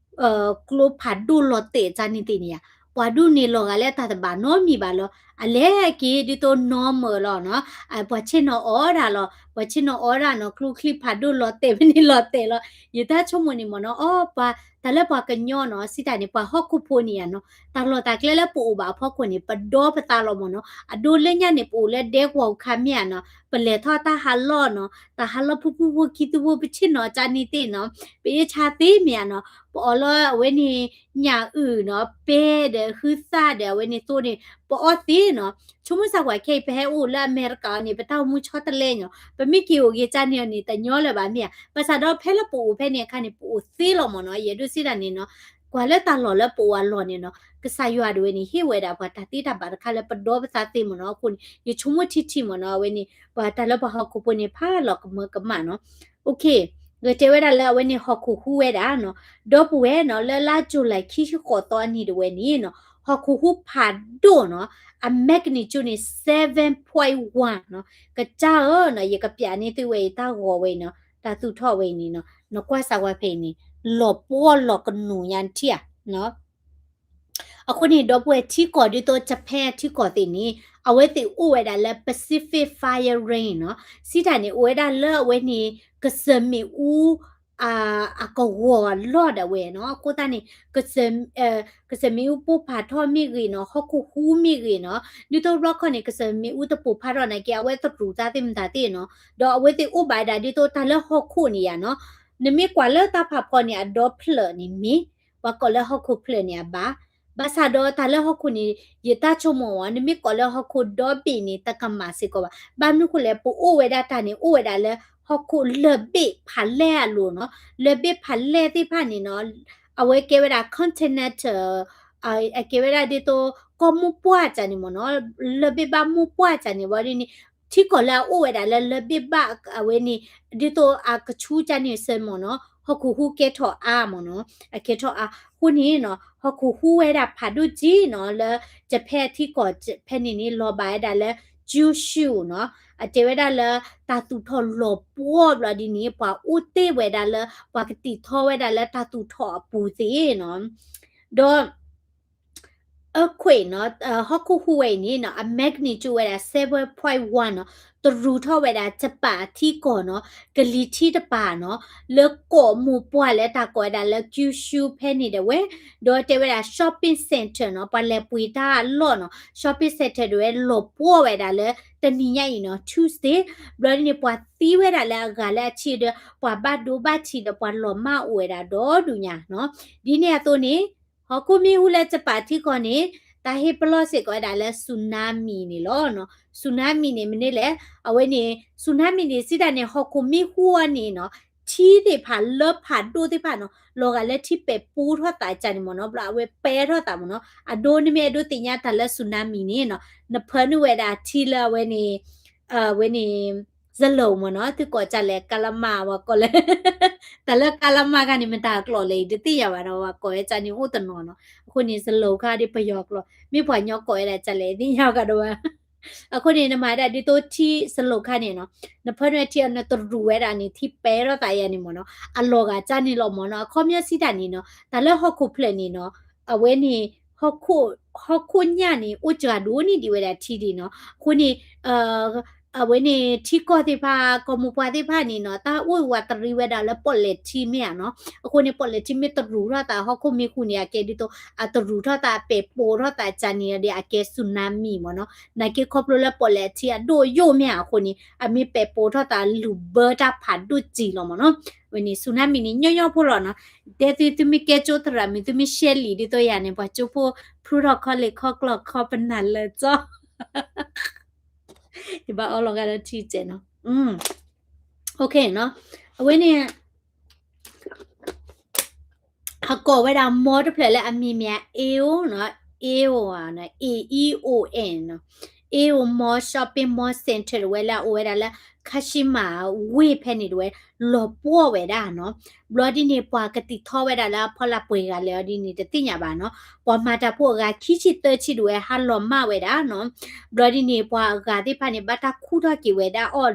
ကျိဖးဒိၣ်လီၤတဲာ်ကန့ၣ်သ့ၣ်န့ၣ်ဧါ, ပှၤဒူၣ်န့ၣ်လီၤဂာ်လၢတၢ်တဘၣ်နီတမံၤဘၣ်လီၤ, အလဲၤက့ၤဒ်သိး normal လီၤနီၤ, ပှၤဆ့ၣ်နီၤအီၣ်ဒၣ်လီၤ, ပ ပှၤဆ့ၣ်နီၤအီၣ်ဒၣ်နီၤ ကျိချံဖးဒိၣ်လီၤတဲာ်ဖဲန့ၣ်လီၤတဲာ်လီၤ. ယတၢ်ဆိကမိၣ်န့ၣ်မ့ၢ်နီၤ အီ ပှၤ တၢ်လၢပှၤကညီနီၤ စံးတၢ်န့ၣ် ပှၤဟီၣ်ခိၣ်ဖိန့ၣ်ဧါနီၤ တၢ်လီၢ်တၢ်ကျဲလၢပအိၣ်ဘၣ်အဖီခိၣ်န့ၣ် ပဒီပသးလီၤမ့ၢ်နီၤ. အဒိလၢညါန့ၣ် ပအိၣ်လၢဒဲကွီၢ်ခါမ့ၢ်ဧါနီၤ ပလဲၤထီၣ်တၢ်ဟးလီၢ်နီၤ တၢ်ဟးလီၢ်ဖုၣ်ဖုၣ်ဖိခံသူဖိ ပဆ့ၣ်နီၤကၢန့ၣ်သ့ၣ်နီၤ ပအ့ၣ်ဆါသ့မ့ၢ်ဧါနီၤ ပအီၣ်လၢအဝဲန့ၣ် ညၣ်အုၣ်နီၤ ပဲဒီးဟုသၣ်ဒီးအဝဲန့ၣ်သိန့ၣ် ပအီၣ်သ့နီၤ. ဆိကမိၣ်စၢ်ကွၢ်ခဲအံၤ ပဟဲအိၣ်လၢအမဲရကၤအီၤန့ၣ် ပတၢ်အိၣ်မူဆီတလဲညီ ပမ့ၢ်က့ၤအိၣ်က့ၤကၢန့ၣ်အီၤန့ၣ် တညီလၢၤဘၣ်မ့ၢ်ဧါ. ဘၣ်ဆၣ်ဒီးဖဲလၢပအိၣ်ဖဲန့ၣ်အခါန့ၣ် ပအိၣ်သ့လီၤမ့ၢ်နီၤ. ယအဲၣ်ဒိးစံးတၢ်န့ၣ်နီၤ ကွၢ်လၢတၢ်လီၢ်လၢပအိၣ်အလီၢ်န့ၣ်နီၤ ကစၢ်ယွၤဒၣ်ဝဲန့ၣ် ဟ့ၣ်ဝဲဒၣ်ပှၤတၢ်သ့တၢ်ဘၣ်တခါလၢပဒီပသးသ့မ့ၢ်နီၤ. အဃိန့ၣ် ယဆိကမိၣ်ထံထံမ့ၢ်နီၤ အဝဲန့ၣ် ပှၤတၢ်လၢပှၤဟီၣ်ခိၣ်ဖိန့ၣ် ဖးလီၤကမၢကမၣ်နီၤ. ကတဲဝဲဒၣ်လၢအဝဲန့ၣ် ဟီၣ်ခိၣ်ဟူးဝဲဒၣ်နီၤ ဒီပုၢ်ဝဲၢ်နီၤ လၢလါကၠူၤလံ ခံဆံဃိးသီအနံၤဒၣ်ဝဲန့ၣ်နီၤ ဟီၣ်ခိၣ်ဟူးဖးဒိၣ်နီၤ အ magnitude န့ၣ် seven point one နီၤ ကစၢ်ဧၢနီၤ ယကပျးန့ၢ်သုဝဲအံၤ တၢ်ဂီၤဝဲအံၤနီၤ တၢ်သူၣ်ထီၣ်ဝဲအံၤန့ၣ်နီၤ နကွၢ်စၢ်ဝဲဖဲအံၤန့ၣ် လီၤပှီၢ်လီၤကနူၤညါနထံၣ်ဧါ အဃိန့ၣ် ဒီပုၢ်ဝဲၢ်ထံကီၢ်ဒ်သိး Japan ထံကီၢ်သ့ၣ်န့ၣ် အဝဲသ့ၣ်အိၣ်ဝဲဒၣ်လၢ Pacific Fire Ring နီၤ စံးတၢ်န့ၣ် အိၣ်ဝဲဒၣ်လၢအဝဲန့ၣ် ကစၢၢ်မ့ၣ်အူ အကဝီၤအလီၢ်ဒၣ်ဝဲနီၤ. အဃိသတးန့ၣ် ကစၢၢ်မ့ၣ်အူပိၢ်ဖးထီၣ်မ့ၢ်ဂ့ၤနီၤ ဟီၣ်ခိၣ်ဟူးမ့ၢ်ဂ့ၤနီၤ ဒ်သိးတဘျီခီန့ၣ် ကစၢၢ်မ့ၣ်အူတပိၢ်ဖးထီၣ်နာ်က့ အဝဲသရူးသးသ့ၣ်မတၤသ့ၣ်နီၤ ဒီးအဝဲသ့ၣ်အိၣ်ဘၣ်ဝဲဒၣ်ဒ်သိးတၢ်လၢဟီၣ်ခိၣ်န့ၣ်ယါနီၤ နမ့ၢ်ကွၢ်လၢတၢ်ဖးဖီန့ၣ် အဒီဖျၢၣ်န့ၣ်မ့ၢ် ပှၤကိးလၢဟီၣ်ခိၣ်ဖျၢၣ်န့ၣ်အဘၣ် ဘၣ်ဆၣ်ဒီးတၢ်လၢဟီၣ်ခိၣ်န့ၣ် ယတၢ်ဆိကမိၣ်ဝဲ နမ့ၢ်ကိးလၢဟီၣ်ခိၣ်ဒီဘ့ၣ်န့ၣ် တကမၣ်စ့ၢ်ကီးဘၣ်. ဘၣ်မနုၤဃိလဲၣ် ပအိၣ်ဝဲဒၣ်တၢ်န့ၣ် အိၣ်ဝဲဒၣ်လၢ ဟီၣ်ခိၣ်လၢၢ်ဘ့ၣ်ဖးလဲၢ်အလိၤနီၤ လၢၢ်ဘ့ၣ်ဖးလဲၢ်သ့ၣ်တဖၣ်န့ၣ်နီၤ အဝဲကဲဝဲဒၣ် continent အကဲဝဲဒၣ်ဒ်သိး ကီၢ်မိၢ်ပှၢ်တၢ်န့ၣ်မ့ၢ်နီၤ လၢၢ်ဘ့ၣ်ဘၣ်မိၢ်ပှၢ်တၢ်န့ၣ် ဘၣ်ဒ်န့ၣ် ထံကီၢ်လၢအအိၣ်ဝဲဒၣ်လၢလၢၢ်ဘ့ၣ်ဘၣ်အဝဲန့ၣ် ဒ်သိးအကဆူကၢန့ၣ်စၢၤမ့ၢ်နီၤ ဟီၣ်ခိၣ်ဟူးကဲထီၣ်အါမ့ၢ်နီၤ အကဲထီၣ်အါ အဃိန့ၣ်နီၤ ဟီၣ်ခိၣ်ဟူးဝဲဒၣ်ဖးဒိၣ်က့နီၤ လၢ Japan ထံကီၢ်ဖဲန့ၣ်န့ၣ် လီၤဘၣ်ဝဲဒၣ်လၢ Kyushu နီၤ အတဲဝဲဒၣ်လၢ တၢ်သူၣ်ထီၣ်လီၤပှီၢ်ဘျီဒ်န့ၣ် ပှၤအိၣ်တ့ၢ်ဝဲဒၣ်လၢ ပှၤကတံာ်ထီဝဲဒၣ်လၢတၢ်သူၣ်ထီၣ်အပူၤသ့ၣ်နီၤ ဒီး earthquake နီၤ ဟီၣ်ခိၣ်ဟူးဝဲအံၤန့ၣ်နီၤ အ magnitude ဝဲဒၣ် seven point one နီၤ တရူးထီၣ်ဝဲဒၣ် ကပၤထံကီၢ်နီၤ ကလံၤထံတပၤနီၤ လၢကီၢ်မိၢ်ပှၢ်လၢတၢ်ကိးဝဲဒၣ်လၢ Kyushu ဖဲန့ၣ်ဒၣ်ဝဲ ဒီးတဲဝဲဒၣ် shopping center နီၤ ပှၤလဲၤပှ့ၤတၢ်အလီၢ်နီၤ shopping center ဒၣ်ဝဲလီၤပှီၢ်ဝဲဒၣ်လၢ တနံၤညါအံၤနီၤ Tuesday ဘျီဒ်န့ၣ် ပှၤသံဝဲဒၣ်လၢအဂၤလၢအဆံဒီး ပှၤဘၣ်ဒိဘၣ်ထံးဒီးပှၤလီၤမၢ်အိၣ်ဝဲဒၣ်ဒီဒူၣ်ညါနီၤ ဒ်န့ၣ်အသိးန့ၣ် ဟီၣ်ခိၣ်မ့ၣ်ဟူးလၢကပၤထံကီၢ်န့ၣ် တၢ်ဟ့ၣ်ပလီၢ်စ့ၢ်ကီးဝဲဒၣ်လၢ tsunami န့ၣ်လီၤနီၤ tsunami န့ၣ်မနုၤလဲၣ် အဝဲန့ၣ် tsunami န့ၣ် စံးတၢ်န့ၣ် ဟီၣ်ခိၣ်မ့ၣ်ဟူးအီၤန့ၣ်နီၤ ထံသ့ၣ်တဖၣ်လၢဖးဒိၣ်သ့ၣ်တဖၣ်နီၤ လီၤဂာ်လၢထံပဲာ်ပိထီၣ်သးကၢန့ၣ်မ့ၢ်နီၤ ဘျီအဝဲပဲထီၣ်သးမ့ၢ်နီၤ အဒိနမ့ၢ်အဲၣ်ဒိးသ့ၣ်ညါတၢ်လၢ tsunami န့ၣ်နီၤ နဖၢနုာ်ဝဲဒၣ်ထံလၢအဝဲန့ၣ် အဝဲန့ၣ် စလိၤမ့ၢ်နီၤ သုကိးကၢ်လဲၣ် ကါလမၢ် ပှၤကိးလၢ တၢ်လၢကါလမၢ်ခါန့ၣ် မတၤကျိာ်လဲၣ် ယတသ့ၣ်ညါဘၣ်ဒီး ပှၤကိးဝဲကၢန့ၣ်အိၣ်တနီၤနီၤ အဃိန့ၣ် စလိၤခါဒ်ပယီၤကျိာ် မ့ၢ်ပှၤကညီကိးဝဲဒၣ်ကၢ်လဲၣ် သ့ၣ်ညါကဒီးဘၣ် အဃိန့ၣ် နမၤဒၣ်ဒ်သိးထံစလိၤခါန့ၣ်နီၤ နဖၢနုာ်ထံအီၤ နတရူးဝဲဒၣ်န့ၣ် ထံပဲထီၣ်သးယါန့ၣ်မ့ၢ်နီၤ အလီၤဂာ်ကၢန့ၣ်လီၤမ့ၢ်နီၤ အခီပညီစံးတၢ်န့ၣ်နီၤ တၢ်လၢဟီၣ်ခိၣ်ဖျၢၣ်န့ၣ်နီၤ အဝဲန့ၣ် ဟီၣ်ခိၣ်ညၣ်န့ၣ် အိၣ်စှၤဒိၣ်န့ၢ်ဒံးဝဲဒၣ်ထံဒံးနီၤ အဃိန့ၣ် အဝဲန့ၣ် ထံကီၢ်သ့ၣ်တဖၣ် ကီၢ်မိၢ်ပှၢ်သ့ၣ်တဖၣ်န့ၣ်နီၤ တၢ်အိၣ်ဝးတရံးဝဲဒၣ်လၢပီၣ်လဲၣ်ထံမ့ၢ်ဧါနီၤ အဃိန့ၣ် ပီၣ်လဲၣ်ထံမ့ၢ်တရူးထီၣ်သး ဟီၣ်ခိၣ်မ့ၣ်ဟူးန့ၣ် အကဲဒ်သိး အတရူးထီၣ်သး အပဲာ်ပိာ်ထီၣ်သးကၢန့ၣ်ဒီး အကဲ tsunami မ့ၢ်နီၤ နာ်က့ခီဖျိလၢပီၣ်လဲၣ်ထံအဒိၣ်ယိာ်မ့ၢ်ဧါ အဃိန့ၣ် အမ့ၢ်ပဲာ်ပိာ်ထီၣ်သးလူၤဘၢတၢ်ဖးဒိၣ်စ့လီၤမ့ၢ်နီၤ ဝဲန့ၣ် tsunami န့ၣ် ညီညီဖိလီၤနီၤ တဲသု သုမ့ၢ်ကဲကၠိသရၣ်မုၣ် သုမ့ၢ်ရှဲလံာ်ဒ်သိးယၤန့ၣ် ပှၤကၠိဖိ ဖုထီၣ်ခီလ့ၣ်ခီကျီၢ်ခီပနၢ်လၢာ်ကၠီ ယဘၣ်အီလီၤဂာ်ဒီးထံစဲးနီၤ အဝဲန့ၣ် အကိးဝဲဒၣ် mall တဖျၢၣ်လၢအမံၤမ့ၢ် Aeon နီၤ Aeon နီၤ A E O N နီၤ Aeon Mall Shopping Mall Center တဝဲလၢအအိၣ်ဝဲဒၣ်လၢ Kashima ဝ့ၢ်ဖဲန့ၣ်တဝဲ လီၤပှီၢ်ဝဲဒၣ်နီၤ ဘျီဒ်န့ၣ် ပှၤကတံာ်ထီဝဲဒၣ်လၢအဖီလာ်ပှဲၤဂၤလဲၣ်အီၤဒ်န့ၣ် တသ့ၣ်ညါဘၣ်နီၤ ပှၤမၤတၢ်ဖိအဂၤခံဆံသၢဆံတဝဲ ဟးလီၤမၢ်ဝဲဒၣ်နီၤ ဘျီဒ်န့ၣ် ပှၤအဂၤသ့ၣ်တဖၣ်န့ၣ် ဘၣ်တၢ်ခူၣ်ထီၣ်က့ၤဝဲဒၣ်အီၤ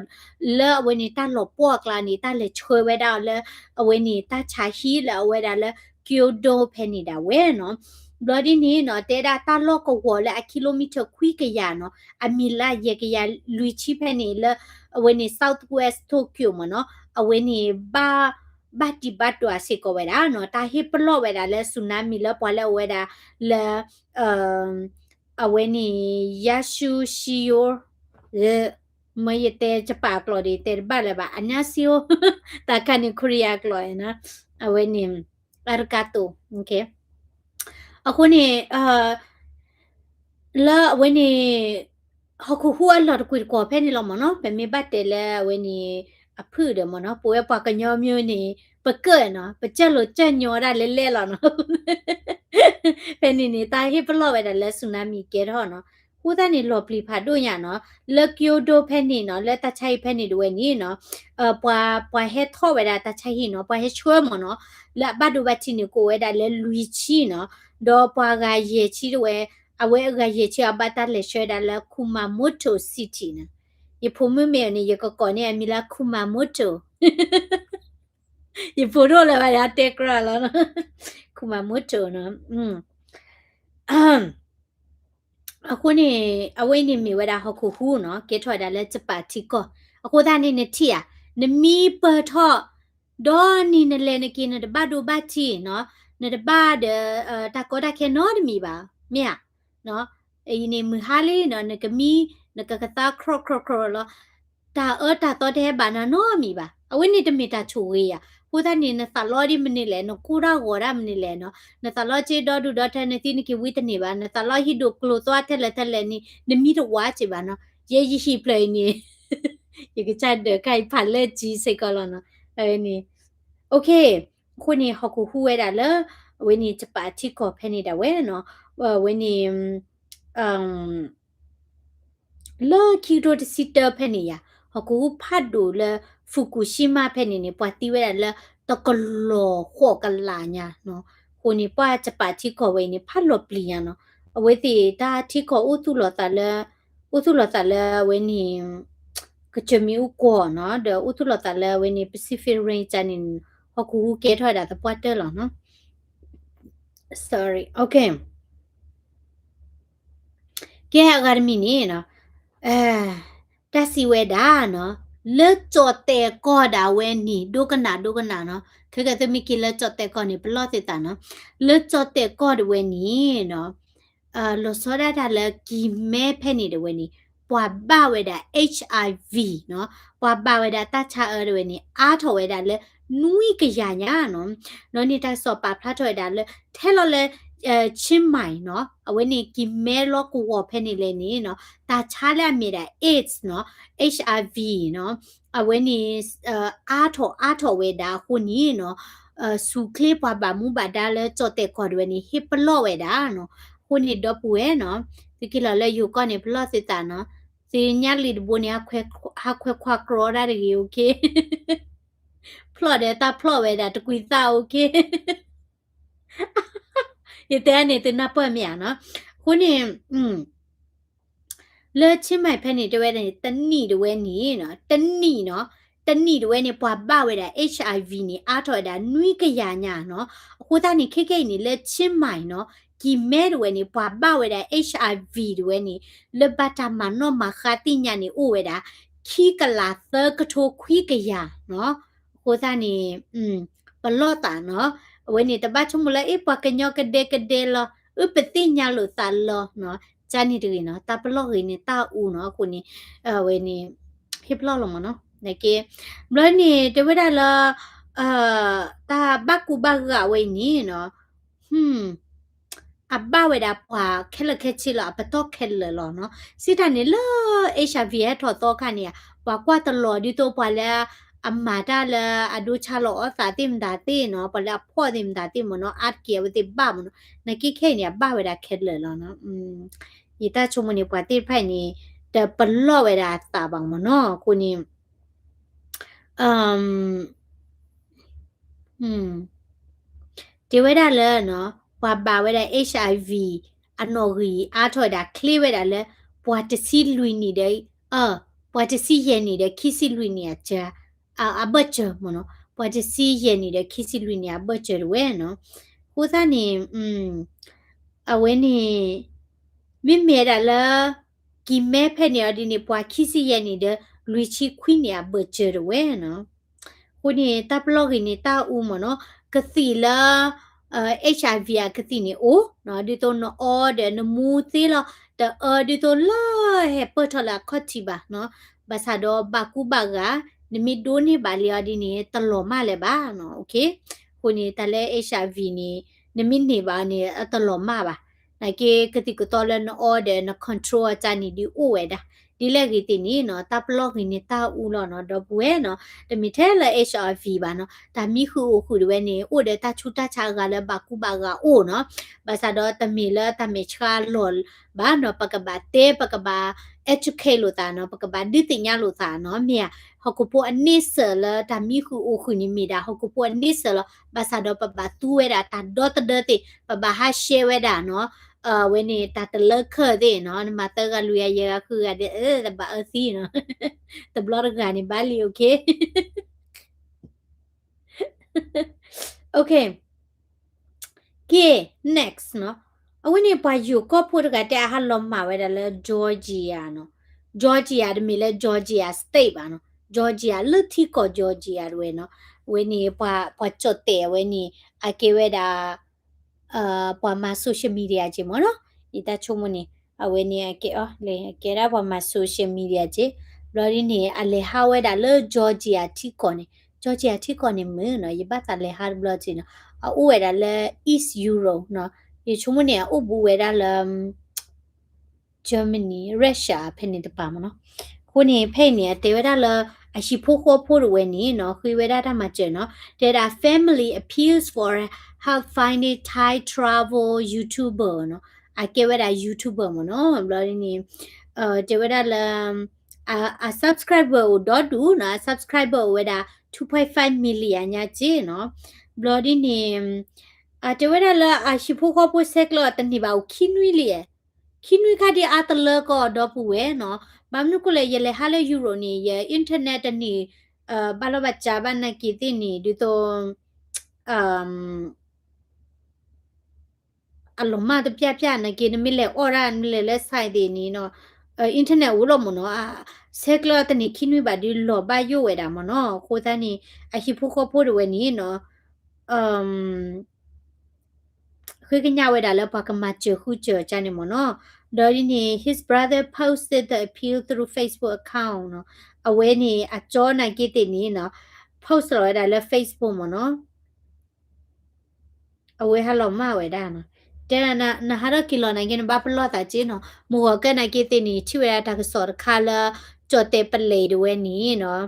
လၢအဝဲန့ၣ်တၢ်လီၤပှီၢ်အကျါန့ၣ် တၢ်လဲၤဆှၢဝဲဒၣ်အီၤလၢ အဝဲန့ၣ်တၢ်ဆါဟံၣ်လၢအဝဲဒၣ်လၢ Kyoto ဖဲန့ၣ်ဒၣ်ဝဲနီၤ ဘျီဒ်န့ၣ်နီၤ တဲဒၣ်တၢ်လီၢ်ကဝီၤလၢအ kilometer ခွံကယၤနီၤ အမံၤလၢယဲၢ်ကယၤလွံၢ်ဆံဖဲန့ၣ်လၢ အဝဲန့ၣ် Southwest Tokyo မ့ၢ်နီၤ အဝဲန့ၣ် ဘၣ် ဘၣ်တံာ်ဘၣ်တီၤစ့ၢ်ကီးဝဲဒၣ်နီၤ တၢ်ဟ့ၣ်ပလီၢ်ဝဲဒၣ်လၢ tsunami လၢပှၤလၢအဝဲဒၣ်လၢ အဝဲန့ၣ် Yakushiro မ့ၢ်ယတဲ Japan အကျိာ်ဒီး တဲတဘၣ်လၢၤဘၣ် အနၢ်စံအိ တၢ်ခါန့ၣ် Korea အကျိာ်နီၤ အဝဲန့ၣ် arigato အဃိန့ၣ် လၢအဝဲန့ၣ် ဟီၣ်ခိၣ်ဟူးအလီၢ်တကွံာ်တကွီၢ်ဖဲန့ၣ်လီၤမ့ၢ်နီၤ ပမ့ၢ်ဘၣ်တဲလၢအဝဲန့ၣ် အဖုၣ်ဒီးမ့ၢ်နီၤ ပဝဲပှၤကညီမ့ၢ်န့ၣ် ပကၢၣ်နီၤ ပကၢၣ်လိာ်ကၢၣ်ညီဒၣ်လဲာ်လဲာ်လီၤနီၤ ဖဲန့ၣ်န့ၣ် တၢ်ဟ့ၣ်ပလီၢ်ဝဲဒၣ်လၢ tsunami ကဲထီၣ်နီၤ အဃိသတးန့ၣ် လီၤပျံၤဖးဒိၣ်ညါနီၤ လၢ Kyoto ဖဲန့ၣ်နီၤ လၢတၢ်ဆါဟံၣ်ဖဲန့ၣ်တဝဲန့ၣ်နီၤ ပှၤ ပှၤဟဲထီၣ်ဝဲဒၣ်တၢ်ဆါဟံၣ်နီၤ ပှၤဟဲဆှၢမ့ၢ်နီၤ လၢအဘၣ်ဒိဘၣ်ထံးန့ၣ် ကအိၣ်ဝဲဒၣ်လၢလွံၢ်ဆံနီၤ ဒီးပှၤဂၤယဲၢ်ဆံတဝဲ အဝဲအဂၤယဲၢ်ဆံအဘၣ်တၢ်လဲၤဆှၢဒၣ်လၢ Kumamoto City နီၤ ယဖိမုၣ်မ့ၢ်အီၤန့ၣ် ယကကိးန့ၢ်အမံၤလၢ Kumamoto ယဖိဒိၣ်လၢၤဘၣ် ယတဲကြၢးလီၤနီၤ Kumamoto နီၤ အဃိန့ၣ် အဝဲအံၤန့ၣ်မ့ၢ်ဝဲဒၣ်ဟီၣ်ခိၣ်ဟူးနီၤ ကဲထီၣ်ဝဲဒၣ်လၢ Japan ထံကီၢ် အဃိသတးန့ၣ် နထံၣ်ဧါ နမံပၢၢ်ထီၣ် ဒီးနံၤနလဲၤနက့ၤ နတဘၣ်ဒိဘၣ်ထံးနီၤ နတဘၣ်ဒီး တၢ်ကီတၢ်ခဲနီတမံၤဘၣ် မ့ၢ်ဧါ အံၤန့ၣ်မုၢ်ဟါလံနီၤ နကမံ နကကသါခြီၣ်ခြီၣ်ခြီၣ်လီၤ တၢ်အၢတၢ်သီတဟဲဘၣ်နၤနီတမံၤဘၣ် အဝဲန့ၣ်တမ့ၢ်တၢ်ဆိၣ်ဂ့ၤဧါ အဃိသတးန့ၣ် နသးလီဒ်မနုၤလဲၣ် နကိၢ်တၢ်ဂီၤတၢ်မနုၤလဲၣ်နီၤ နသးလီက့ဒီဒူၣ်ဒီထၢ နသံနက့ၤဝံတန့ၢ်ဘၣ် နသးလီဟံၣ်ဒိၣ်ကျိၤသွါထဲလဲၣ်ထဲလဲၣ်န့ၣ် နမံတဝးက့ၤဘၣ်နီၤ ယဲယဟံၣ်ဖျၢၣ်အံၤန့ၣ် ယကစၢ်ဒၢးခါအံၤဖးလၢကံစ့ၢ်ကီးလီၤနီၤ အဝဲန့ၣ် OK အဃိန့ၣ် ဟီၣ်ခိၣ်ဟူးဝဲဒၣ်လၢ အဝဲန့ၣ် Japan ထံကီၢ်ဖဲန့ၣ်ဒၣ်ဝဲနီၤ အဝဲန့ၣ် လၢခံကထိတဆံတၢဖဲန့ၣ်ယါ ဟီၣ်ခိၣ်ဟူးဖးဒိၣ်လၢ Fukushima ဖဲန့ၣ်န့ၣ် ပှၤသံဝဲဒၣ်လၢ တကလီၤဃိးကလးညါနီၤ အဃိန့ၣ် ပှၤ Japan ထံကီၢ်ဝဲအံၤန့ၣ် ဖးလီၤပျံၤညါနီၤ အဝဲသ့ၣ်တၢ်ထံကီၢ်အိၣ်သူၣ်လီၤသးလၢ အိၣ်သူၣ်လီၤသးလၢအဝဲန့ၣ် ကစၢၢ်မံၤအူကွီၢ်နီၤ ဒီးအိၣ်သူၣ်လီၤသးလၢအဝဲန့ၣ် Pacific Rim ကန့ၣ် ဟီၣ်ခိၣ်ဟူးကဲထီၣ်ဝဲဒၣ်သပှၢ်တၢၢ်လီၤနီၤ sorry OK ကဲအဂၤတမံၤန့ၣ်နီၤ တၢ်စံးဝဲဒၣ်နီၤ လၢကၠီၣ်တဲာ်ကီၢ်ဒၣ်ဝဲန့ၣ် ဒိကနၣ်ဒိကနၣ်နီၤ ခဲကဲသုမ့ၢ်က့ၤလၢကၠီၣ်တဲာ်ကီၢ်န့ၣ် ပလီၢ်သုသးနီၤ လၢကၠီၣ်တဲာ်ကီၢ်ဒၣ်ဝဲန့ၣ်နီၤ လီၤဆီဒၣ်တၢ်လၢကံၤမဲဖဲန့ၣ်ဒၣ်ဝဲန့ၣ် ပှၤဘၣ်ဝဲဒၣ် HIV နီၤ ပှၤဘၣ်ဝဲဒၣ်တၢ်ဆါအၢဒၣ်ဝဲန့ၣ် အါထီၣ်ဝဲဒၣ်လၢ နွံကယၤညါနီၤ ဒီးန့ၣ်တၢ်ကစီၣ်ပာ်ဖျါထီၣ်ဝဲဒၣ်လၢ ထဲလီၤလၢ ချင်းမိုင် နီၤ အဝဲန့ၣ်ကံၤမဲလီၢ်ကဝီၤဖဲန့ၣ်လဲၣ်န့ၣ်နီၤ တၢ်ဆါလၢအမ့ၢ်ဒၣ် AIDS နီၤ HIV နီၤ အဝဲန့ၣ် အါထီၣ်အါထီၣ်ဝဲဒၣ်အဃိန့ၣ်နီၤ ဆူၣ်ချ့ပှၤဘၣ်မူဘၣ်ဒါလၢကၠီၣ်တဲာ်ကီၢ်ဒၣ်ဝဲန့ၣ် ဟ့ၣ်ပလီၢ်ဝဲဒၣ်နီၤ အဃိန့ၣ်ဒီပုၢ်ဝဲၢ်နီၤ သုက့ၤလီၤလၢယိၤကီၢ်န့ၣ် ပလီၢ်သုသးနီၤ သုညါလံာ်တဘိန့ၣ် ဟးခွဲခွါကြီတၢ်တဂ့ၤ OK ဖျီၣ်ဒီးတၢ်ဖျီၣ်ဝဲဒၣ်တကွံာ်သၣ် OK ယတဲန့ၣ်သုနၢ်ပၢၢ်မ့ၢ်ဧါနီၤ အဃိန့ၣ် လၢ ချင်းမိုင် ဖဲန့ၣ်တဲဝဲဒၣ်န့ၣ် တနံၣ်တဝဲန့ၣ်နီၤ တနံၣ်နီၤ တနံၣ်တဝဲန့ၣ် ပှၤဘၣ်ဝဲဒၣ် HIV န့ၣ် အါထီၣ်ဝဲဒၣ်နွံကယၤညါနီၤ အဃိသတးန့ၣ် ခဲကဲအံၤန့ၣ် လၢ ချင်းမိုင် နီၤ ကံၤမဲတဝဲန့ၣ် ပှၤဘၣ်ဝဲဒၣ် HIV တဝဲန့ၣ် လၢဘၣ်တၢ်မၤနီၣ်မၤဃါသ့ၣ်ညါန့ၣ် အိၣ်ဝဲဒၣ် ခံကလးသၢကထိခွံကယၤနီၤ အဃိသတးန့ၣ် ပလီၢ်သးနီၤ အဝဲန့ၣ် တဘၣ်ဆိကမိၣ်လၢ အ့ ပှၤကညီကဒဲကဒဲလီၤ အၢ ပသ့ၣ်ညါလိာ်သးလီၤနီၤ ကန့ၣ်တဂ့ၤနီၤ တၢ်ပလီၢ်ဂ့ၤန့ၣ် တၢ်အူနီၤ အဃိန့ၣ် အဝဲန့ၣ် ဟ့ၣ်ပလီၢ်လီၤမးနီၤ နက့ ဘျီန့ၣ် တဲဝဲဒၣ်လၢ တၢ်ဘၣ်ကူဘၣ်ဂာ်ဝဲအံၤန့ၣ်နီၤ အဘၣ်ဝဲဒၣ်ပှၤခဲလၢာ်ခဲဆ့လီၤ အပတီၢ်ခဲလၢာ်လီၤနီၤ စံးတၢ်န့ၣ်လၢ HIV ဟဲထီၣ်သီခါန့ၣ် ပှၤကွၢ်တလီၤဒ်သိးပှၤလၢ အမၤတၢ်လၢအဒိဆါလီၤအီၣ်သးသ့ၣ်မတၤသ့ၣ်နီၤ ပှၤလၢအဖှီၣ်သ့ၣ်မတၤသ့ၣ်မ့ၢ်နီၤ အါတက့ၢ်အဝဲသ့ၣ်ဘၣ်မ့ၢ်နီၤ နက့ခဲအံၤန့ၣ် အဘၣ်ဝဲဒၣ်ခဲလၢာ်လီၤနီၤ ယတၢ်ဆိကမိၣ်န့ၣ် ပှၤသ့ၣ်တဖၣ်အံၤန့ၣ် တပလီၢ်ဝဲဒၣ်အသးဘၣ်မ့ၢ်နီၤ အဃိန့ၣ် တဲဝဲဒၣ်လၢ ပှၤဘၣ်ဝဲဒၣ် HIV အနီၣ်ဂံၢ်အါထီၣ်ဝဲဒၣ် ချ့ဝဲဒၣ်လၢ ပှၤတဆံလွံၢ်နံၣ်ဒီး ပှၤတဆံယဲၢ်နံၣ်ဒီး ခံဆံလွံၢ်နံၣ်အစၢၤ အဘၢၣ်စၢၤမ့ၢ်နီၤ ပှၤတဆံယဲၢ်နံၣ်ဒီး ခံဆံလွံၢ်နံၣ်အဘၢၣ်စၢၤတဝဲနီၤ အဃိသတးန့ၣ် ပ အဝဲန့ၣ် မ့မ့ၢ်ဒၣ်လၢ ကံၤမဲဖဲန့ၣ်အီၤဒ်န့ၣ် ပှၤခံဆံယဲၢ်နံၣ်ဒီး လွံၢ်ဆံခွံနံၣ်အဘၢၣ်စၢၤတဝဲနီၤ. အဃိန့ၣ် တၢ်ပလီၢ်ဂ့ၤန့ၣ် တၢ်အူမ့ၢ်နီၤ ကသံၣ်လၢ HIV အကသံၣ်န့ၣ်အိၣ်နီၤ, ဒ်သိးနအီဒီးနမူသ့လီၤ, တအၢဒ်သိးလၢဟဲပၢၢ်ထီၣ်လၢအခီၣ်ထံးဘၣ်နီၤ. ဘၣ်ဆၣ်ဒီးဘၣ်ကူဘၣ်ဂာ် နမ့ၢ်ဒိးန့ၢ်ဘၣ်လံအီၤဒ်န့ၣ် တလီၤမၢ်လၢၤဘၣ်နီၤ. အဃိန့ၣ် တၢ်လၢ HIV န့ၣ် နမ့ၢ်န့ၢ်ဘၣ်အီၤန့ၣ် အတလီၤမၢ်ဘၣ်. နာ်က့ ကသံၣ်ကသီလၢနအီဒီးန control အီၤန့ၣ် ဒုးအိၣ်ဝဲဒၣ်. ဒ်လဲၣ်ဂ့ၤသ့ၣ်န့ၣ်နီၤ တၢ်ပလီၢ်ဂ့ၤန့ၣ် တၢ်အူလီၤနီၤ ဒီပုၢ်ဝဲၢ်နီၤ. တမ့ၢ်ထဲလၢ HIV ဘၣ်နီၤ, တၢ်မံဃုာ်အိၣ်ဃုာ်တဝဲန့ၣ် အိၣ်ဒီးတၢ်ဆူးတၢ်ဆါအဂၤလၢဘၣ်ကူဘၣ်ဂာ်အိၣ်နီၤ. ဘၣ်ဆၣ်ဒီးတမ့ၢ်လၢတၢ်မဲာ်ဆှးလီၤဘၣ်နီၤ, ပကဘၣ်တဲ ပကဘၣ် educate လိာ်သးနီၤ, ပကဘၣ်ဒုးသ့ၣ်ညါလိာ်သးနီၤ. မ့ၢ်ဧါ, ဟီၣ်ခိၣ်ဖိအန့ဆၢၣ်လၢတၢ်မံဃုာ်အိၣ်ဃုာ်န့ၣ်မ့ၢ်ဒၣ် ဟီၣ်ခိၣ်ဖိအန့ဆၢၣ်လီၤ. ဘၣ်ဆၣ်ဒီးပဘၣ်သူဝဲဒၣ်တၢ်ဒီသဒၢသ့ၣ်, ပဘၣ်ဟး share ဝဲဒၣ်နီၤ. အဝဲန့ၣ် တၢ်တလၢခၢၣ်သ့ၣ်နီၤ, နမၤသၢဂၤလွံၢ်ဂၤယဲၢ်ဂၤဃုဂၤဒီး တဘၣ်အၢသံနီၤ. တဘျီတဂၤန့ၣ်ဘၣ်လံ okay. Okay. က့ၤ next နီၤ. အဝဲန့ၣ်ပှၤယိၤကီၢ်ဖိတဂၤတဲအဟးလီၤမၢ်ဝဲဒၣ်လၢ Georgia နီၤ. Georgia တမ့ၢ်လၢ Georgia State ဘၣ်နီၤ. Georgia လၢထံကီၢ် Georgia တဝဲနီၤ. အဝဲန့ၣ် ပှၤ ပှၤကၠီၣ်တဲၣ်အဝဲန့ၣ် အကဲဝဲဒၣ် ပှၤမၤ social media က့မ့ၢ်နီၤ. ယတၢ်ဆိကမိၣ်န့ၣ် အဝဲန့ၣ်အကဲအီၤ လဲၤအကဲဒၣ်ပှၤမၤ social media က့. ဘျီဒ်န့ၣ် အလဲၤဟးဝဲဒၣ်လၢ Georgia ထံကီၢ်န့ၣ်, Georgia ထံကီၢ်န့ၣ်မ့ၢ်နီၤ ယဘၣ်သးလဲၤဟးတဘျီက့နီၤ. အအိၣ်ဝဲဒၣ်လၢ East Europe နီၤ. ယဆိကမိၣ်န့ၣ် အအိၣ်ဘူးဝဲဒၣ်လၢ Germany, Russia ဖဲန့ၣ်တပၤမ့ၢ်နီၤ. အဃိန့ၣ် ဖဲအံၤန့ၣ် အတဲဝဲဒၣ်လၢ အဟံၣ်ဖိဃီဖိတဝဲန့ၣ်နီၤ ဃ့ဝဲဒၣ်တၢ်မၤစၢၤနီၤ. တဲဒၣ် family appeals for help finding Thai travel YouTuber နီၤ. အကဲဝဲဒၣ် YouTuber မ့ၢ်နီၤ. ဘျီဒ်န့ၣ် တဲဝဲဒၣ်လၢ အ subscriber အိၣ်ဒီဒူၣ်နီၤ, အ subscriber အိၣ်ဝဲဒၣ် two point five million ညါက့နီၤ. ဘျီဒ်န့ၣ် တဲဝဲဒၣ်လၢအဟံၣ်ဖိဃီဖိဆဲးကျိးတန့ၢ်ဘၣ်အိၣ်ခံနွံလံ. ခံနွံခါဒ်အါတလၢကီၢ်ဒီပုၢ်ဝဲၢ်နီၤ. ဘၣ်မနုၤအဃိလဲၣ် ယလဲၤဟးလၢ Europe န့ၣ် ယ internet တန့ၢ် ဘၣ်လီၤဘၣ်စးဘၣ်နာ်က့သ့ၣ်န့ၣ် ဒ်သိး အလီၤမၢ်တပျၢ်ပျၢ်နာ်က့ နမ့ၢ်လဲၤအီၣ်ဒၣ် နမ့ၢ်လဲၤလၢ site သ့ၣ်န့ၣ်နီၤ internet အိၣ်လီၤမ့ၢ်နီၤ. ဆဲးကျိးတန့ၢ်ခံနွံဘၣ်ဒီးလီၤဘၣ်ယိၣ်ဝဲဒၣ်မ့ၢ်နီၤ. အဃိသတးန့ၣ် အဟံၣ်ဖိဃီဖိတဝဲန့ၣ်နီၤ ဃ့ကညးဝဲဒၣ်လၢပှၤကမၤစၢၤဃုစၢၤကန့ၣ်မ့ၢ်နီၤ. ဒီးဒ်န့ၣ် his brother posted the appeal through Facebook account နီၤ. အဝဲန့ၣ် အကၠီနာ်က့သ့ၣ်န့ၣ်နီၤ post လီၤဝဲဒၣ်လၢ Facebook မ့ၢ်နီၤ. အဝဲဟးလီၤမၢ်ဝဲဒၣ်နီၤ. တဲဒၣ်နဟးထီၣ်က့ၤလီၤနာ်က့ နဘၣ်ပလီၢ်သးက့နီၤ. မုၢ်ဂီၤကဲနာ်က့သ့ၣ်န့ၣ် ထံၣ်ဝဲဒၣ်တၢ်ကစီၣ်တခါလၢ ကၠီၣ်တဲၣ်ပလံးတဝဲန့ၣ်နီၤ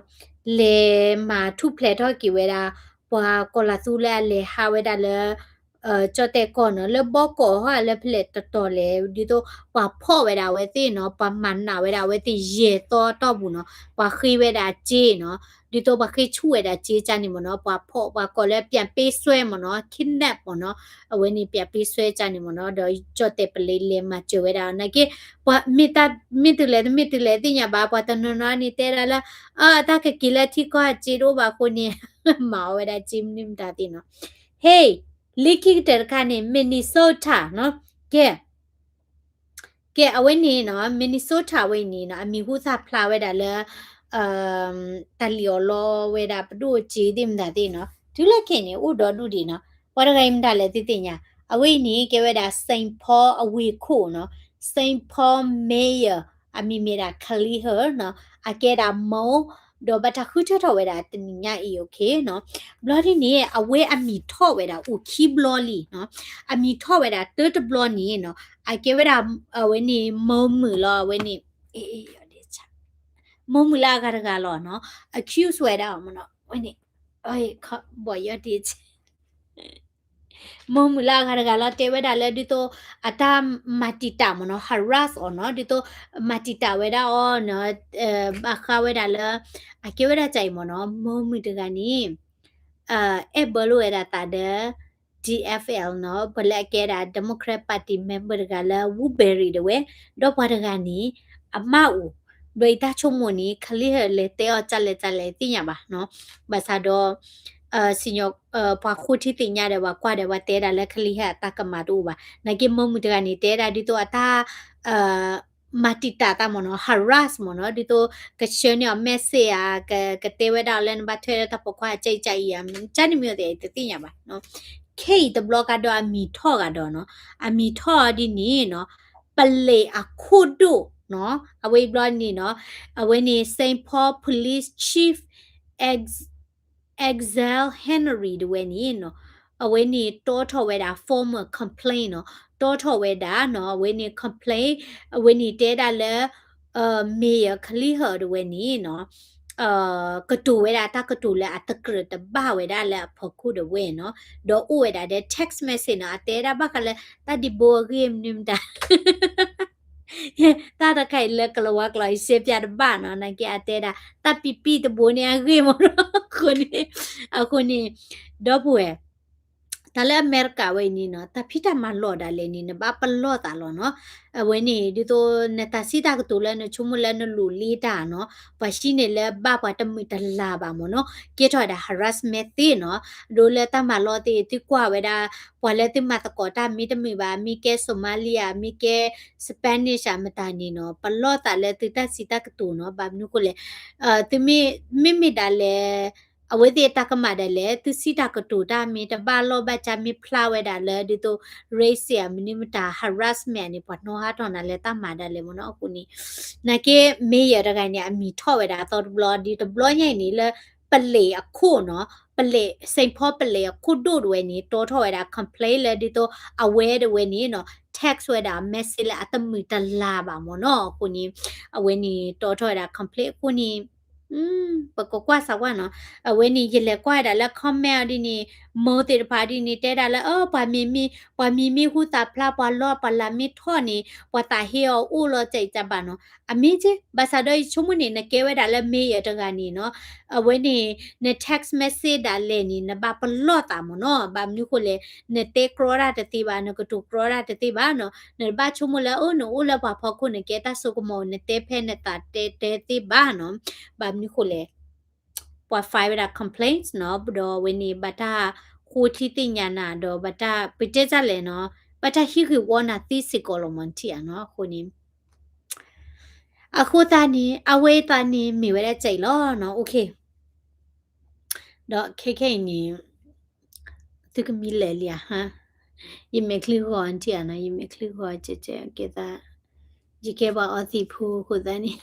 လဲၤမၤထူၣ်ဖျဲးထီၣ်က့ၤဝဲဒၣ် ပှၤကီၤလၤသူလၢအလဲၤဟးဝဲဒၣ်လၢ ကၠီၣ်တဲၣ်ကီၢ်နီၤ လၢဘီကီၢ်ဟီၣ်လၢဖဲလဲၣ်တတီၤလဲၣ် ဒ်သိးပှၤဖီၣ်ဝဲဒၣ်အဝဲသ့ၣ်နီၤ ပှၤမၤနးဝဲဒၣ်အဝဲသ့ၣ်ယဲၢ်သီတီၢ်ပူၤနီၤ ပှၤဃ့ဝဲဒၣ်စ့နီၤ ဒ်သိးပှၤဃ့ဆူၣ်ဝဲဒၣ်စ့ကန့ၣ်မ့ၢ်နီၤ ပှၤဖီၣ်ပှၤကိးလၢ ပြန်ပေးဆွဲ မ့ၢ်နီၤ kidnap မ့ၢ်နီၤ အဝဲန့ၣ် ပြန်ပေးဆွဲ ကန့ၣ်မ့ၢ်နီၤ ဒီးကၠီၣ်တဲၣ်ပလံးလဲၤမၤစၢၤဝဲဒၣ်နာ်က့ ပှၤမ့ၢ်တၢ်မ့ၢ်တုၤလဲၣ်တမ့ၢ်တုၤလဲၣ်သ့ၣ်ညါဘၣ် ပှၤတနီၤနီၤန့ၣ်တဲဒၣ်လၢ အတၢ်ကက့ၤလၢထံကီၢ်အစ့တအိၣ်ဘၣ်အဃိန့ၣ် မၤအီၣ်ဝဲဒၣ်စ့မနုၤမတၤသ့ၣ်နီၤ ဟ့ၣ် လၢခံကတၢၢ်တခါန့ၣ် Minnesota နီၤ ကဲ ကဲ အဝဲန့ၣ်နီၤ Minnesota ဝဲအံၤန့ၣ်နီၤ အမံၤဟူသၣ်ဖျါဝဲဒၣ်လၢ တၢ်လံၣ်အီၣ်လီဝဲဒၣ်ပဒိၣ်စ့သ့ၣ်မတၤသ့ၣ်နီၤ တုၤလၢခဲအံၤန့ၣ် အိၣ်ဒီဒူၣ်ဒံးနီၤ ပှၤတဂၤအံၤမတၤလဲၣ်သုသ့ၣ်ညါ အဝဲအံၤန့ၣ် ကဲဝဲဒၣ် Saint Paul အဝ့ၢ်ခိၣ်နီၤ Saint Paul Mayor အမံၤမ့ၢ်ဒၣ် Khalil Heard နီၤ အကဲဒၣ်မိၢ် ဒီးဘၣ်တၢ်ဃုထၢထီၣ်ဝဲဒၣ်တနံၤညါအံၤ okay နီၤ ဘျီဒ်န့ၣ် အဝဲအမံၤထီၣ်ဝဲဒၣ်အိၣ်ခံဘျီလံနီၤ အမံၤထီၣ်ဝဲဒၣ်တၢတဘျီန့ၣ်နီၤ အကဲဝဲဒၣ် အဝဲန့ၣ် မိၢ်မုၣ်လီၤ အဝဲန့ၣ် မိၢ်မုၣ်လၢအဂၤတဂၤလီၤနီၤ accuse ဝဲဒၣ်အီၤမ့ၢ်နီၤ အဝဲန့ၣ် ဘီၣ်ယီၢ်တ့ မိၢ်မုၣ်လၢအဂၤတဂၤလီၤ တဲဝဲဒၣ်လၢဒ်သိး အတၢ်မၤတံာ်တာ်မ့ၢ်နီၤ harass အီၤနီၤ ဒ်သိး မၤတံာ်တာ်ဝဲဒၣ်အီၤနီၤ ဘၣ်ဃးဝဲဒၣ်လၢ အကဲဝဲဒၣ်ကၢ်အံၤမ့ၢ်နီၤ မိၢ်မုၣ်တဂၤန့ၣ် အဲၣ်ဘၢလိဝဲဒၣ်သးဒီး D F L နီၤ ပှၤလၢအကဲဒၣ် Democrat Party member တဂၤလၢ Woodbury တဝဲ ဒီးပှၤတဂၤန့ၣ် အမါအိၣ် ဒီးအံၤတၢ်ဆိကမိၣ်န့ၣ် Khalil Heard လဲၤတဲအီၤကၢ်လဲၣ်ကၢ်လဲၣ်သ့ၣ်ညါဘၣ်နီၤ ဘၣ်ဆၣ်ဒီး စံၣ်ညီၣ် ပှၤဃိထံသ့ၣ်ညါဒီး ပှၤကွၢ်ဒီး ပှၤတဲဒၣ်လၢ ကလံၤဟဲ အတၢ်ကမၣ်တအိၣ်ဘၣ်. နာ်က့ မိၢ်မုၢ်တဂၤန့ၣ် တဲဒၣ်ဒ်သိးအတၢ် မၤတံာ်တာ်သးမ့ၢ်နီၤ, harass မ့ၢ်နီၤ, ဒ်သိးကဆှၢန့ၢ်အီၤ message ဧါ, ကတဲဝဲဒၣ်အီၤလၢ နဘၣ်ထွဲလၢတၢ်ပိာ်ခွါအကၠါအံၤကၠါအံၤဧါ, ကန့ၣ်မ့ၢ်အိၣ်သ့ၣ် တသ့ၣ်ညါဘၣ်. ခဲအံၤတဘျီကဒီး အမံၤထီၣ်ဂၤဒီးနီၤ, အမံၤထီၣ်ဒ်န့ၣ်နီၤ, ပလံၤအခိၣ်ဒိၣ်နီၤ, အဝဲအံၤဘျီန့ၣ်နီၤ, အဝဲန့ၣ် Saint Paul Police Chief Axel Henry တဝဲန့ၣ်နီၤ, အဝဲန့ၣ်တီထီၣ်ဝဲဒၣ် formal complaint နီၤ, တီထီၣ်ဝဲဒၣ်နီၤ, အဝဲန့ၣ် complaint, အဝဲန့ၣ်တဲဒၣ်လၢ mayor ကလံၤဟဲ တဝဲန့ၣ်နီၤ, ကတိၤဝဲဒၣ်တၢ်ကတိၤလၢအတကြၢးတဘၣ်ဝဲဒၣ်လၢအဖီခိၣ်တဝဲနီၤ, ဒီးအိၣ်ဝဲဒၣ်ဒီး text message နီၤ, အတဲဒၣ်ဘၣ်ဃးလၢ တၢ်ဒံးဘိအဂ့ၢ်မနုၤမတၤ တၢ်တခါအံၤလၢကလၤဝါကျိာ်အံၤ ရှဲပၠးတဘၣ်နီၤ, နာ်က့အတဲဒၣ် တၢ်ပံးပံးတဘိန့ၣ်အဂ့ၢ်မ့ၢ်နီၤ, အဃိန့ၣ်, အဃိန့ၣ်, ဒီပုၢ်ဝဲၢ် တၢ်လၢအမဲရကၤဝဲအံၤန့ၣ်နီၤ, တၢ်ဖံးတၢ်မၤလီၢ်ဒၣ်လဲာ်န့ၣ် နဘၣ်ပလီၢ်သးလီၤနီၤ. အဝဲန့ၣ် ဒ်သိးနတၢ်စံးတၢ်ကတိၤလၢ နဆိကမိၣ်လၢနလိၣ်လ့တၢ်နီၤ, ပှၤဟံးန့ၢ်လၢဘၣ်ပှၤတမုာ်တလၤဘၣ်မ့ၢ်နီၤ, ကဲထီၣ်ဝဲဒၣ် harassment သ့နီၤ. ဒ်လၢတၢ်မၤလီၢ်သ့ၣ် သုကွၢ်ဝဲဒၣ် ပှၤလၢသုမၤသကိးတၢ်မ့တမုာ်ဘၣ်, မ့ၢ်ကဲ Somali ဧါ, မ့ၢ်ကဲ Spanish ဧါ, မတၤန့ၣ်နီၤ, ပလီၢ်သးလၢသုတၢ်စံးတၢ်ကတိၤနီၤ. ဘၣ်မနုၤဃိလဲၣ်, သုမ့မ့ၢ်ဒၣ်လဲာ် အဝဲသ့ၣ်တၢ်ကမၣ်ဒၣ်လဲာ် သုစံးတၢ်ကတိၤတၢ်မ့ၢ်တဘၣ်လီၢ်ဘၣ်စး မ့ၢ်ဖျါဝဲဒၣ်လၢ ဒ်သိး racism မနုၤမတၤ harassment န့ၣ် ပှၤနီၣ်ဟးထီၣ်နၤလၢတၢ်မၤဒၣ်လဲာ်မ့ၢ်နီၤ. အဃိန့ၣ် နာ်က့ mayor တဂၤန့ၣ် အမံၤထီၣ်ဝဲဒၣ်အသီတဘျီ ဒ်တဘျီညါအံၤန့ၣ်လၢ ပလံၤအခိၣ်နီၤ, ပလံၤ Saint Paul ပလံၤအခိၣ်ဒိၣ်တဝဲန့ၣ် တီထီၣ်ဝဲဒၣ် complaint လၢဒ်သိး အဝဲတဝဲန့ၣ်နီၤ text ဝဲဒၣ် message လၢအတမုာ်တလၤဘၣ်မ့ၢ်နီၤ. အဃိန့ၣ် အဝဲန့ၣ်တီထီၣ်ဝဲဒၣ် complaint အဃိန့ၣ် ပကကွၢ်စးကွၢ်နီၤ. အဝဲန့ၣ် ယလဲၤကွၢ်ဝဲဒၣ်လၢ comment အီၤဒ်န့ၣ် မိၢ်သ့ၣ်တဖၣ်ဒ်န့ၣ် တဲဒၣ်လၢ အၢ ပှၤမံၤမံၤ ပှၤမံၤမံၤဟူသၣ်ဖျါ ပှၤလီၢ်ပှၤလၤမ့ၢ်ထီၣ်န့ၣ် ပှၤသးဟ့အီၤအိၣ်လီၤ ကၠးအံၤကၠးဘၣ်နီၤ. အမ့ၢ်က့ ဘၣ်ဆၣ်ဒီးယဆိကမိၣ်န့ၣ် နကဲဝဲဒၣ်လၢ mayor တဂၤန့ၣ်နီၤ. အဝဲန့ၣ် န text message ဒၣ်လဲာ်န့ၣ် နဘၣ်ပလီၢ်သးမ့ၢ်နီၤ. ဘၣ်မနုၤဃိလဲၣ် နတဲကြီတၢ်တသ့ဘၣ်, နကတိၤကြီတၢ်တသ့ဘၣ်နီၤ. နတဘၣ်ဆိကမိၣ်လၢ အိၣ် နအိၣ်လၢပှၤဖီခိၣ် နကဲတၢ်စိကမီၤ နတဲဖဲနသးတဲတဲသ့ဘၣ်နီၤ. ဘၣ်မနုၤဃိလဲၣ် ပှၤ file ဝဲဒၣ် complaints နီၤ, ဒီးအဝဲန့ၣ် ဘၣ်တၢ်ဃိထံသ့ၣ်ညါနၤ ဒီးဘၣ်တၢ် ပတဲတၢ်လဲၣ်နီၤ, ဘၣ်တၢ်ဟံးဂ့ၢ်ဝီနၤသ့စ့ၢ်ကီးလီၤမ့ၢ်ထံၣ်ဧါနီၤ. အဃိန့ၣ် အဃိသတးန့ၣ် အဝဲသတးန့ၣ် မ့ၢ်ဝဲဒၣ်ကၠးအံၤလီၤနီၤ. အိၣ်ခ့ ဒီးခဲခဲအံၤန့ၣ် သုကမံလၢာ်လံဧါ, ယမဲာ်ချံဂီၤထံၣ်ဧါနီၤ, ယမဲာ်ချံဂီၤကဲကဲကဲသး, ယကဲပှၤအီသံးဖိအဃိသတးန့ၣ်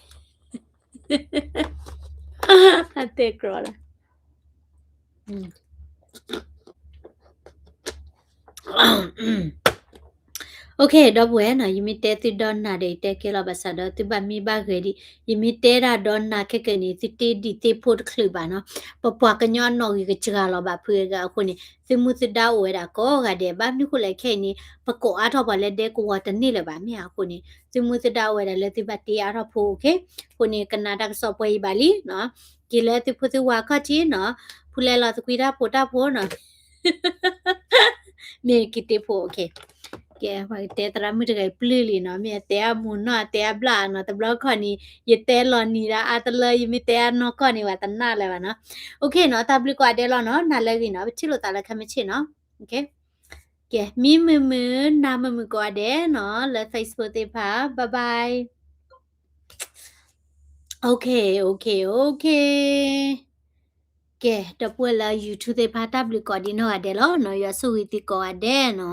အတဲကြီလီၤ. OK ဒီပုၢ်ဝဲၢ်နီၤ, ယမ့ၢ်တဲသုဒီနၤဒီး ယတဲကဲလီၤ ဘၣ်ဆၣ်ဒီးသုဘၣ်မံဘၣ်ဂဲၤဒံး, ယမ့ၢ်တဲဒၣ်ဒီနၤခဲကနံၣ် သုတ့ဒံးသ့ဖိတချုးဘၣ်နီၤ. ပပှၤကညီအနီၣ်ဂံၢ်ကစှၤလီၤဘၣ်ဖုးဂၤအဃိန့ၣ် သုမူသုဒါအိၣ်ဝဲဒၣ်ကိးဂၤဒဲး. ဘၣ်မနုၤဃိလဲၣ်ခဲအံၤန့ၣ် ပကိးအါထီၣ်ပှၤလၢဒဲကဝီၤတန့ၢ်လၢၤဘၣ်မ့ၢ်ဧါ. အဃိန့ၣ် သုမူသုဒါအိၣ်ဝဲဒၣ်လၢသုဘၣ်တ့အါထီၣ်ဖိ OK. အဃိန့ၣ် ကနၣ်တၢ်ကစီၣ်ပှဲၤအံၤဘၣ်လံနီၤ, က့ၤလၢသုဖိသုဝၤခီၣ်ထံးနီၤ, ဖူလဲလီၤသကွံတၢ်ဖိတၢ်ဖိနီၤ မ့ၢ်က့ၤတ့ဖိ OK. ကဲ ပှၤကတဲသရၣ်မုၣ်တဂၤအံၤပျုၢ်လံနီၤ, မ့ၢ်အတဲအမိၢ်နီၢ် အတဲအဘျၣ်နီၤ, တဘျီခီၣ်န့ၣ် ယတဲလီၤနံၤဒၣ်အါတလၢ ယမ့ၢ်တဲအနီၢ်ကီၢ်န့ၣ် ပှၤတနာ်လၢၤဘၣ်နီၤ. OK နီၤ, တၢ်ဘျုးကိးဂၤဒဲးလီၤနီၤ, နၤလၢဂ့ၤနီၤ, ပထံၣ်လိာ်သးလၢခဲမုၢ်ဆ့ၣ်နီၤ. OK. ကဲ မံမုာ်မုာ် နၤမုာ်မုာ်ကိးဂၤဒဲးနီၤ, လၢ Facebook သ့ၣ်တဖၣ် bye bye. OK, OK, OK. ကဲ ဒီပုၢ်ဝဲၢ်လၢ YouTube သ့ၣ်တဖၣ် တၢ်ဘျုးကိးဒံးနီၢ်ဂၤဒဲးလီၤနီၤ, ယွၤဆိၣ်ဂ့ၤသုကိးဂၤဒဲးနီၤ.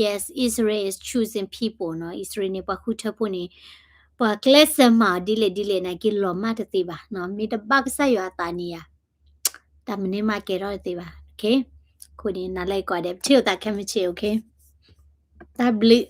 Yes, Israel is chosen people နီၤ, အံၣ်စရ့လးန့ၣ် ပှၤဃုထၢဖိန့ၣ် ပှၤကျဲးစၢးမၤအီၤဒ်လဲၣ်ဒ်လဲၣ်န့ၣ် က့ၤလီၤမၢ်တသ့ဘၣ်နီၤ, မ့ၢ်တဘၣ်ကစၢ်ယွၤအသးန့ၣ်ယၤ တၢ်မနုၤမးကဲထီၣ်တသ့ဘၣ်. OK. အဃိန့ၣ် နၤလၢကိးဂၤဒဲး ပထံၣ်လိာ်သးခဲမုၢ်ဆ့ၣ် OK. တၢ်ဘျုး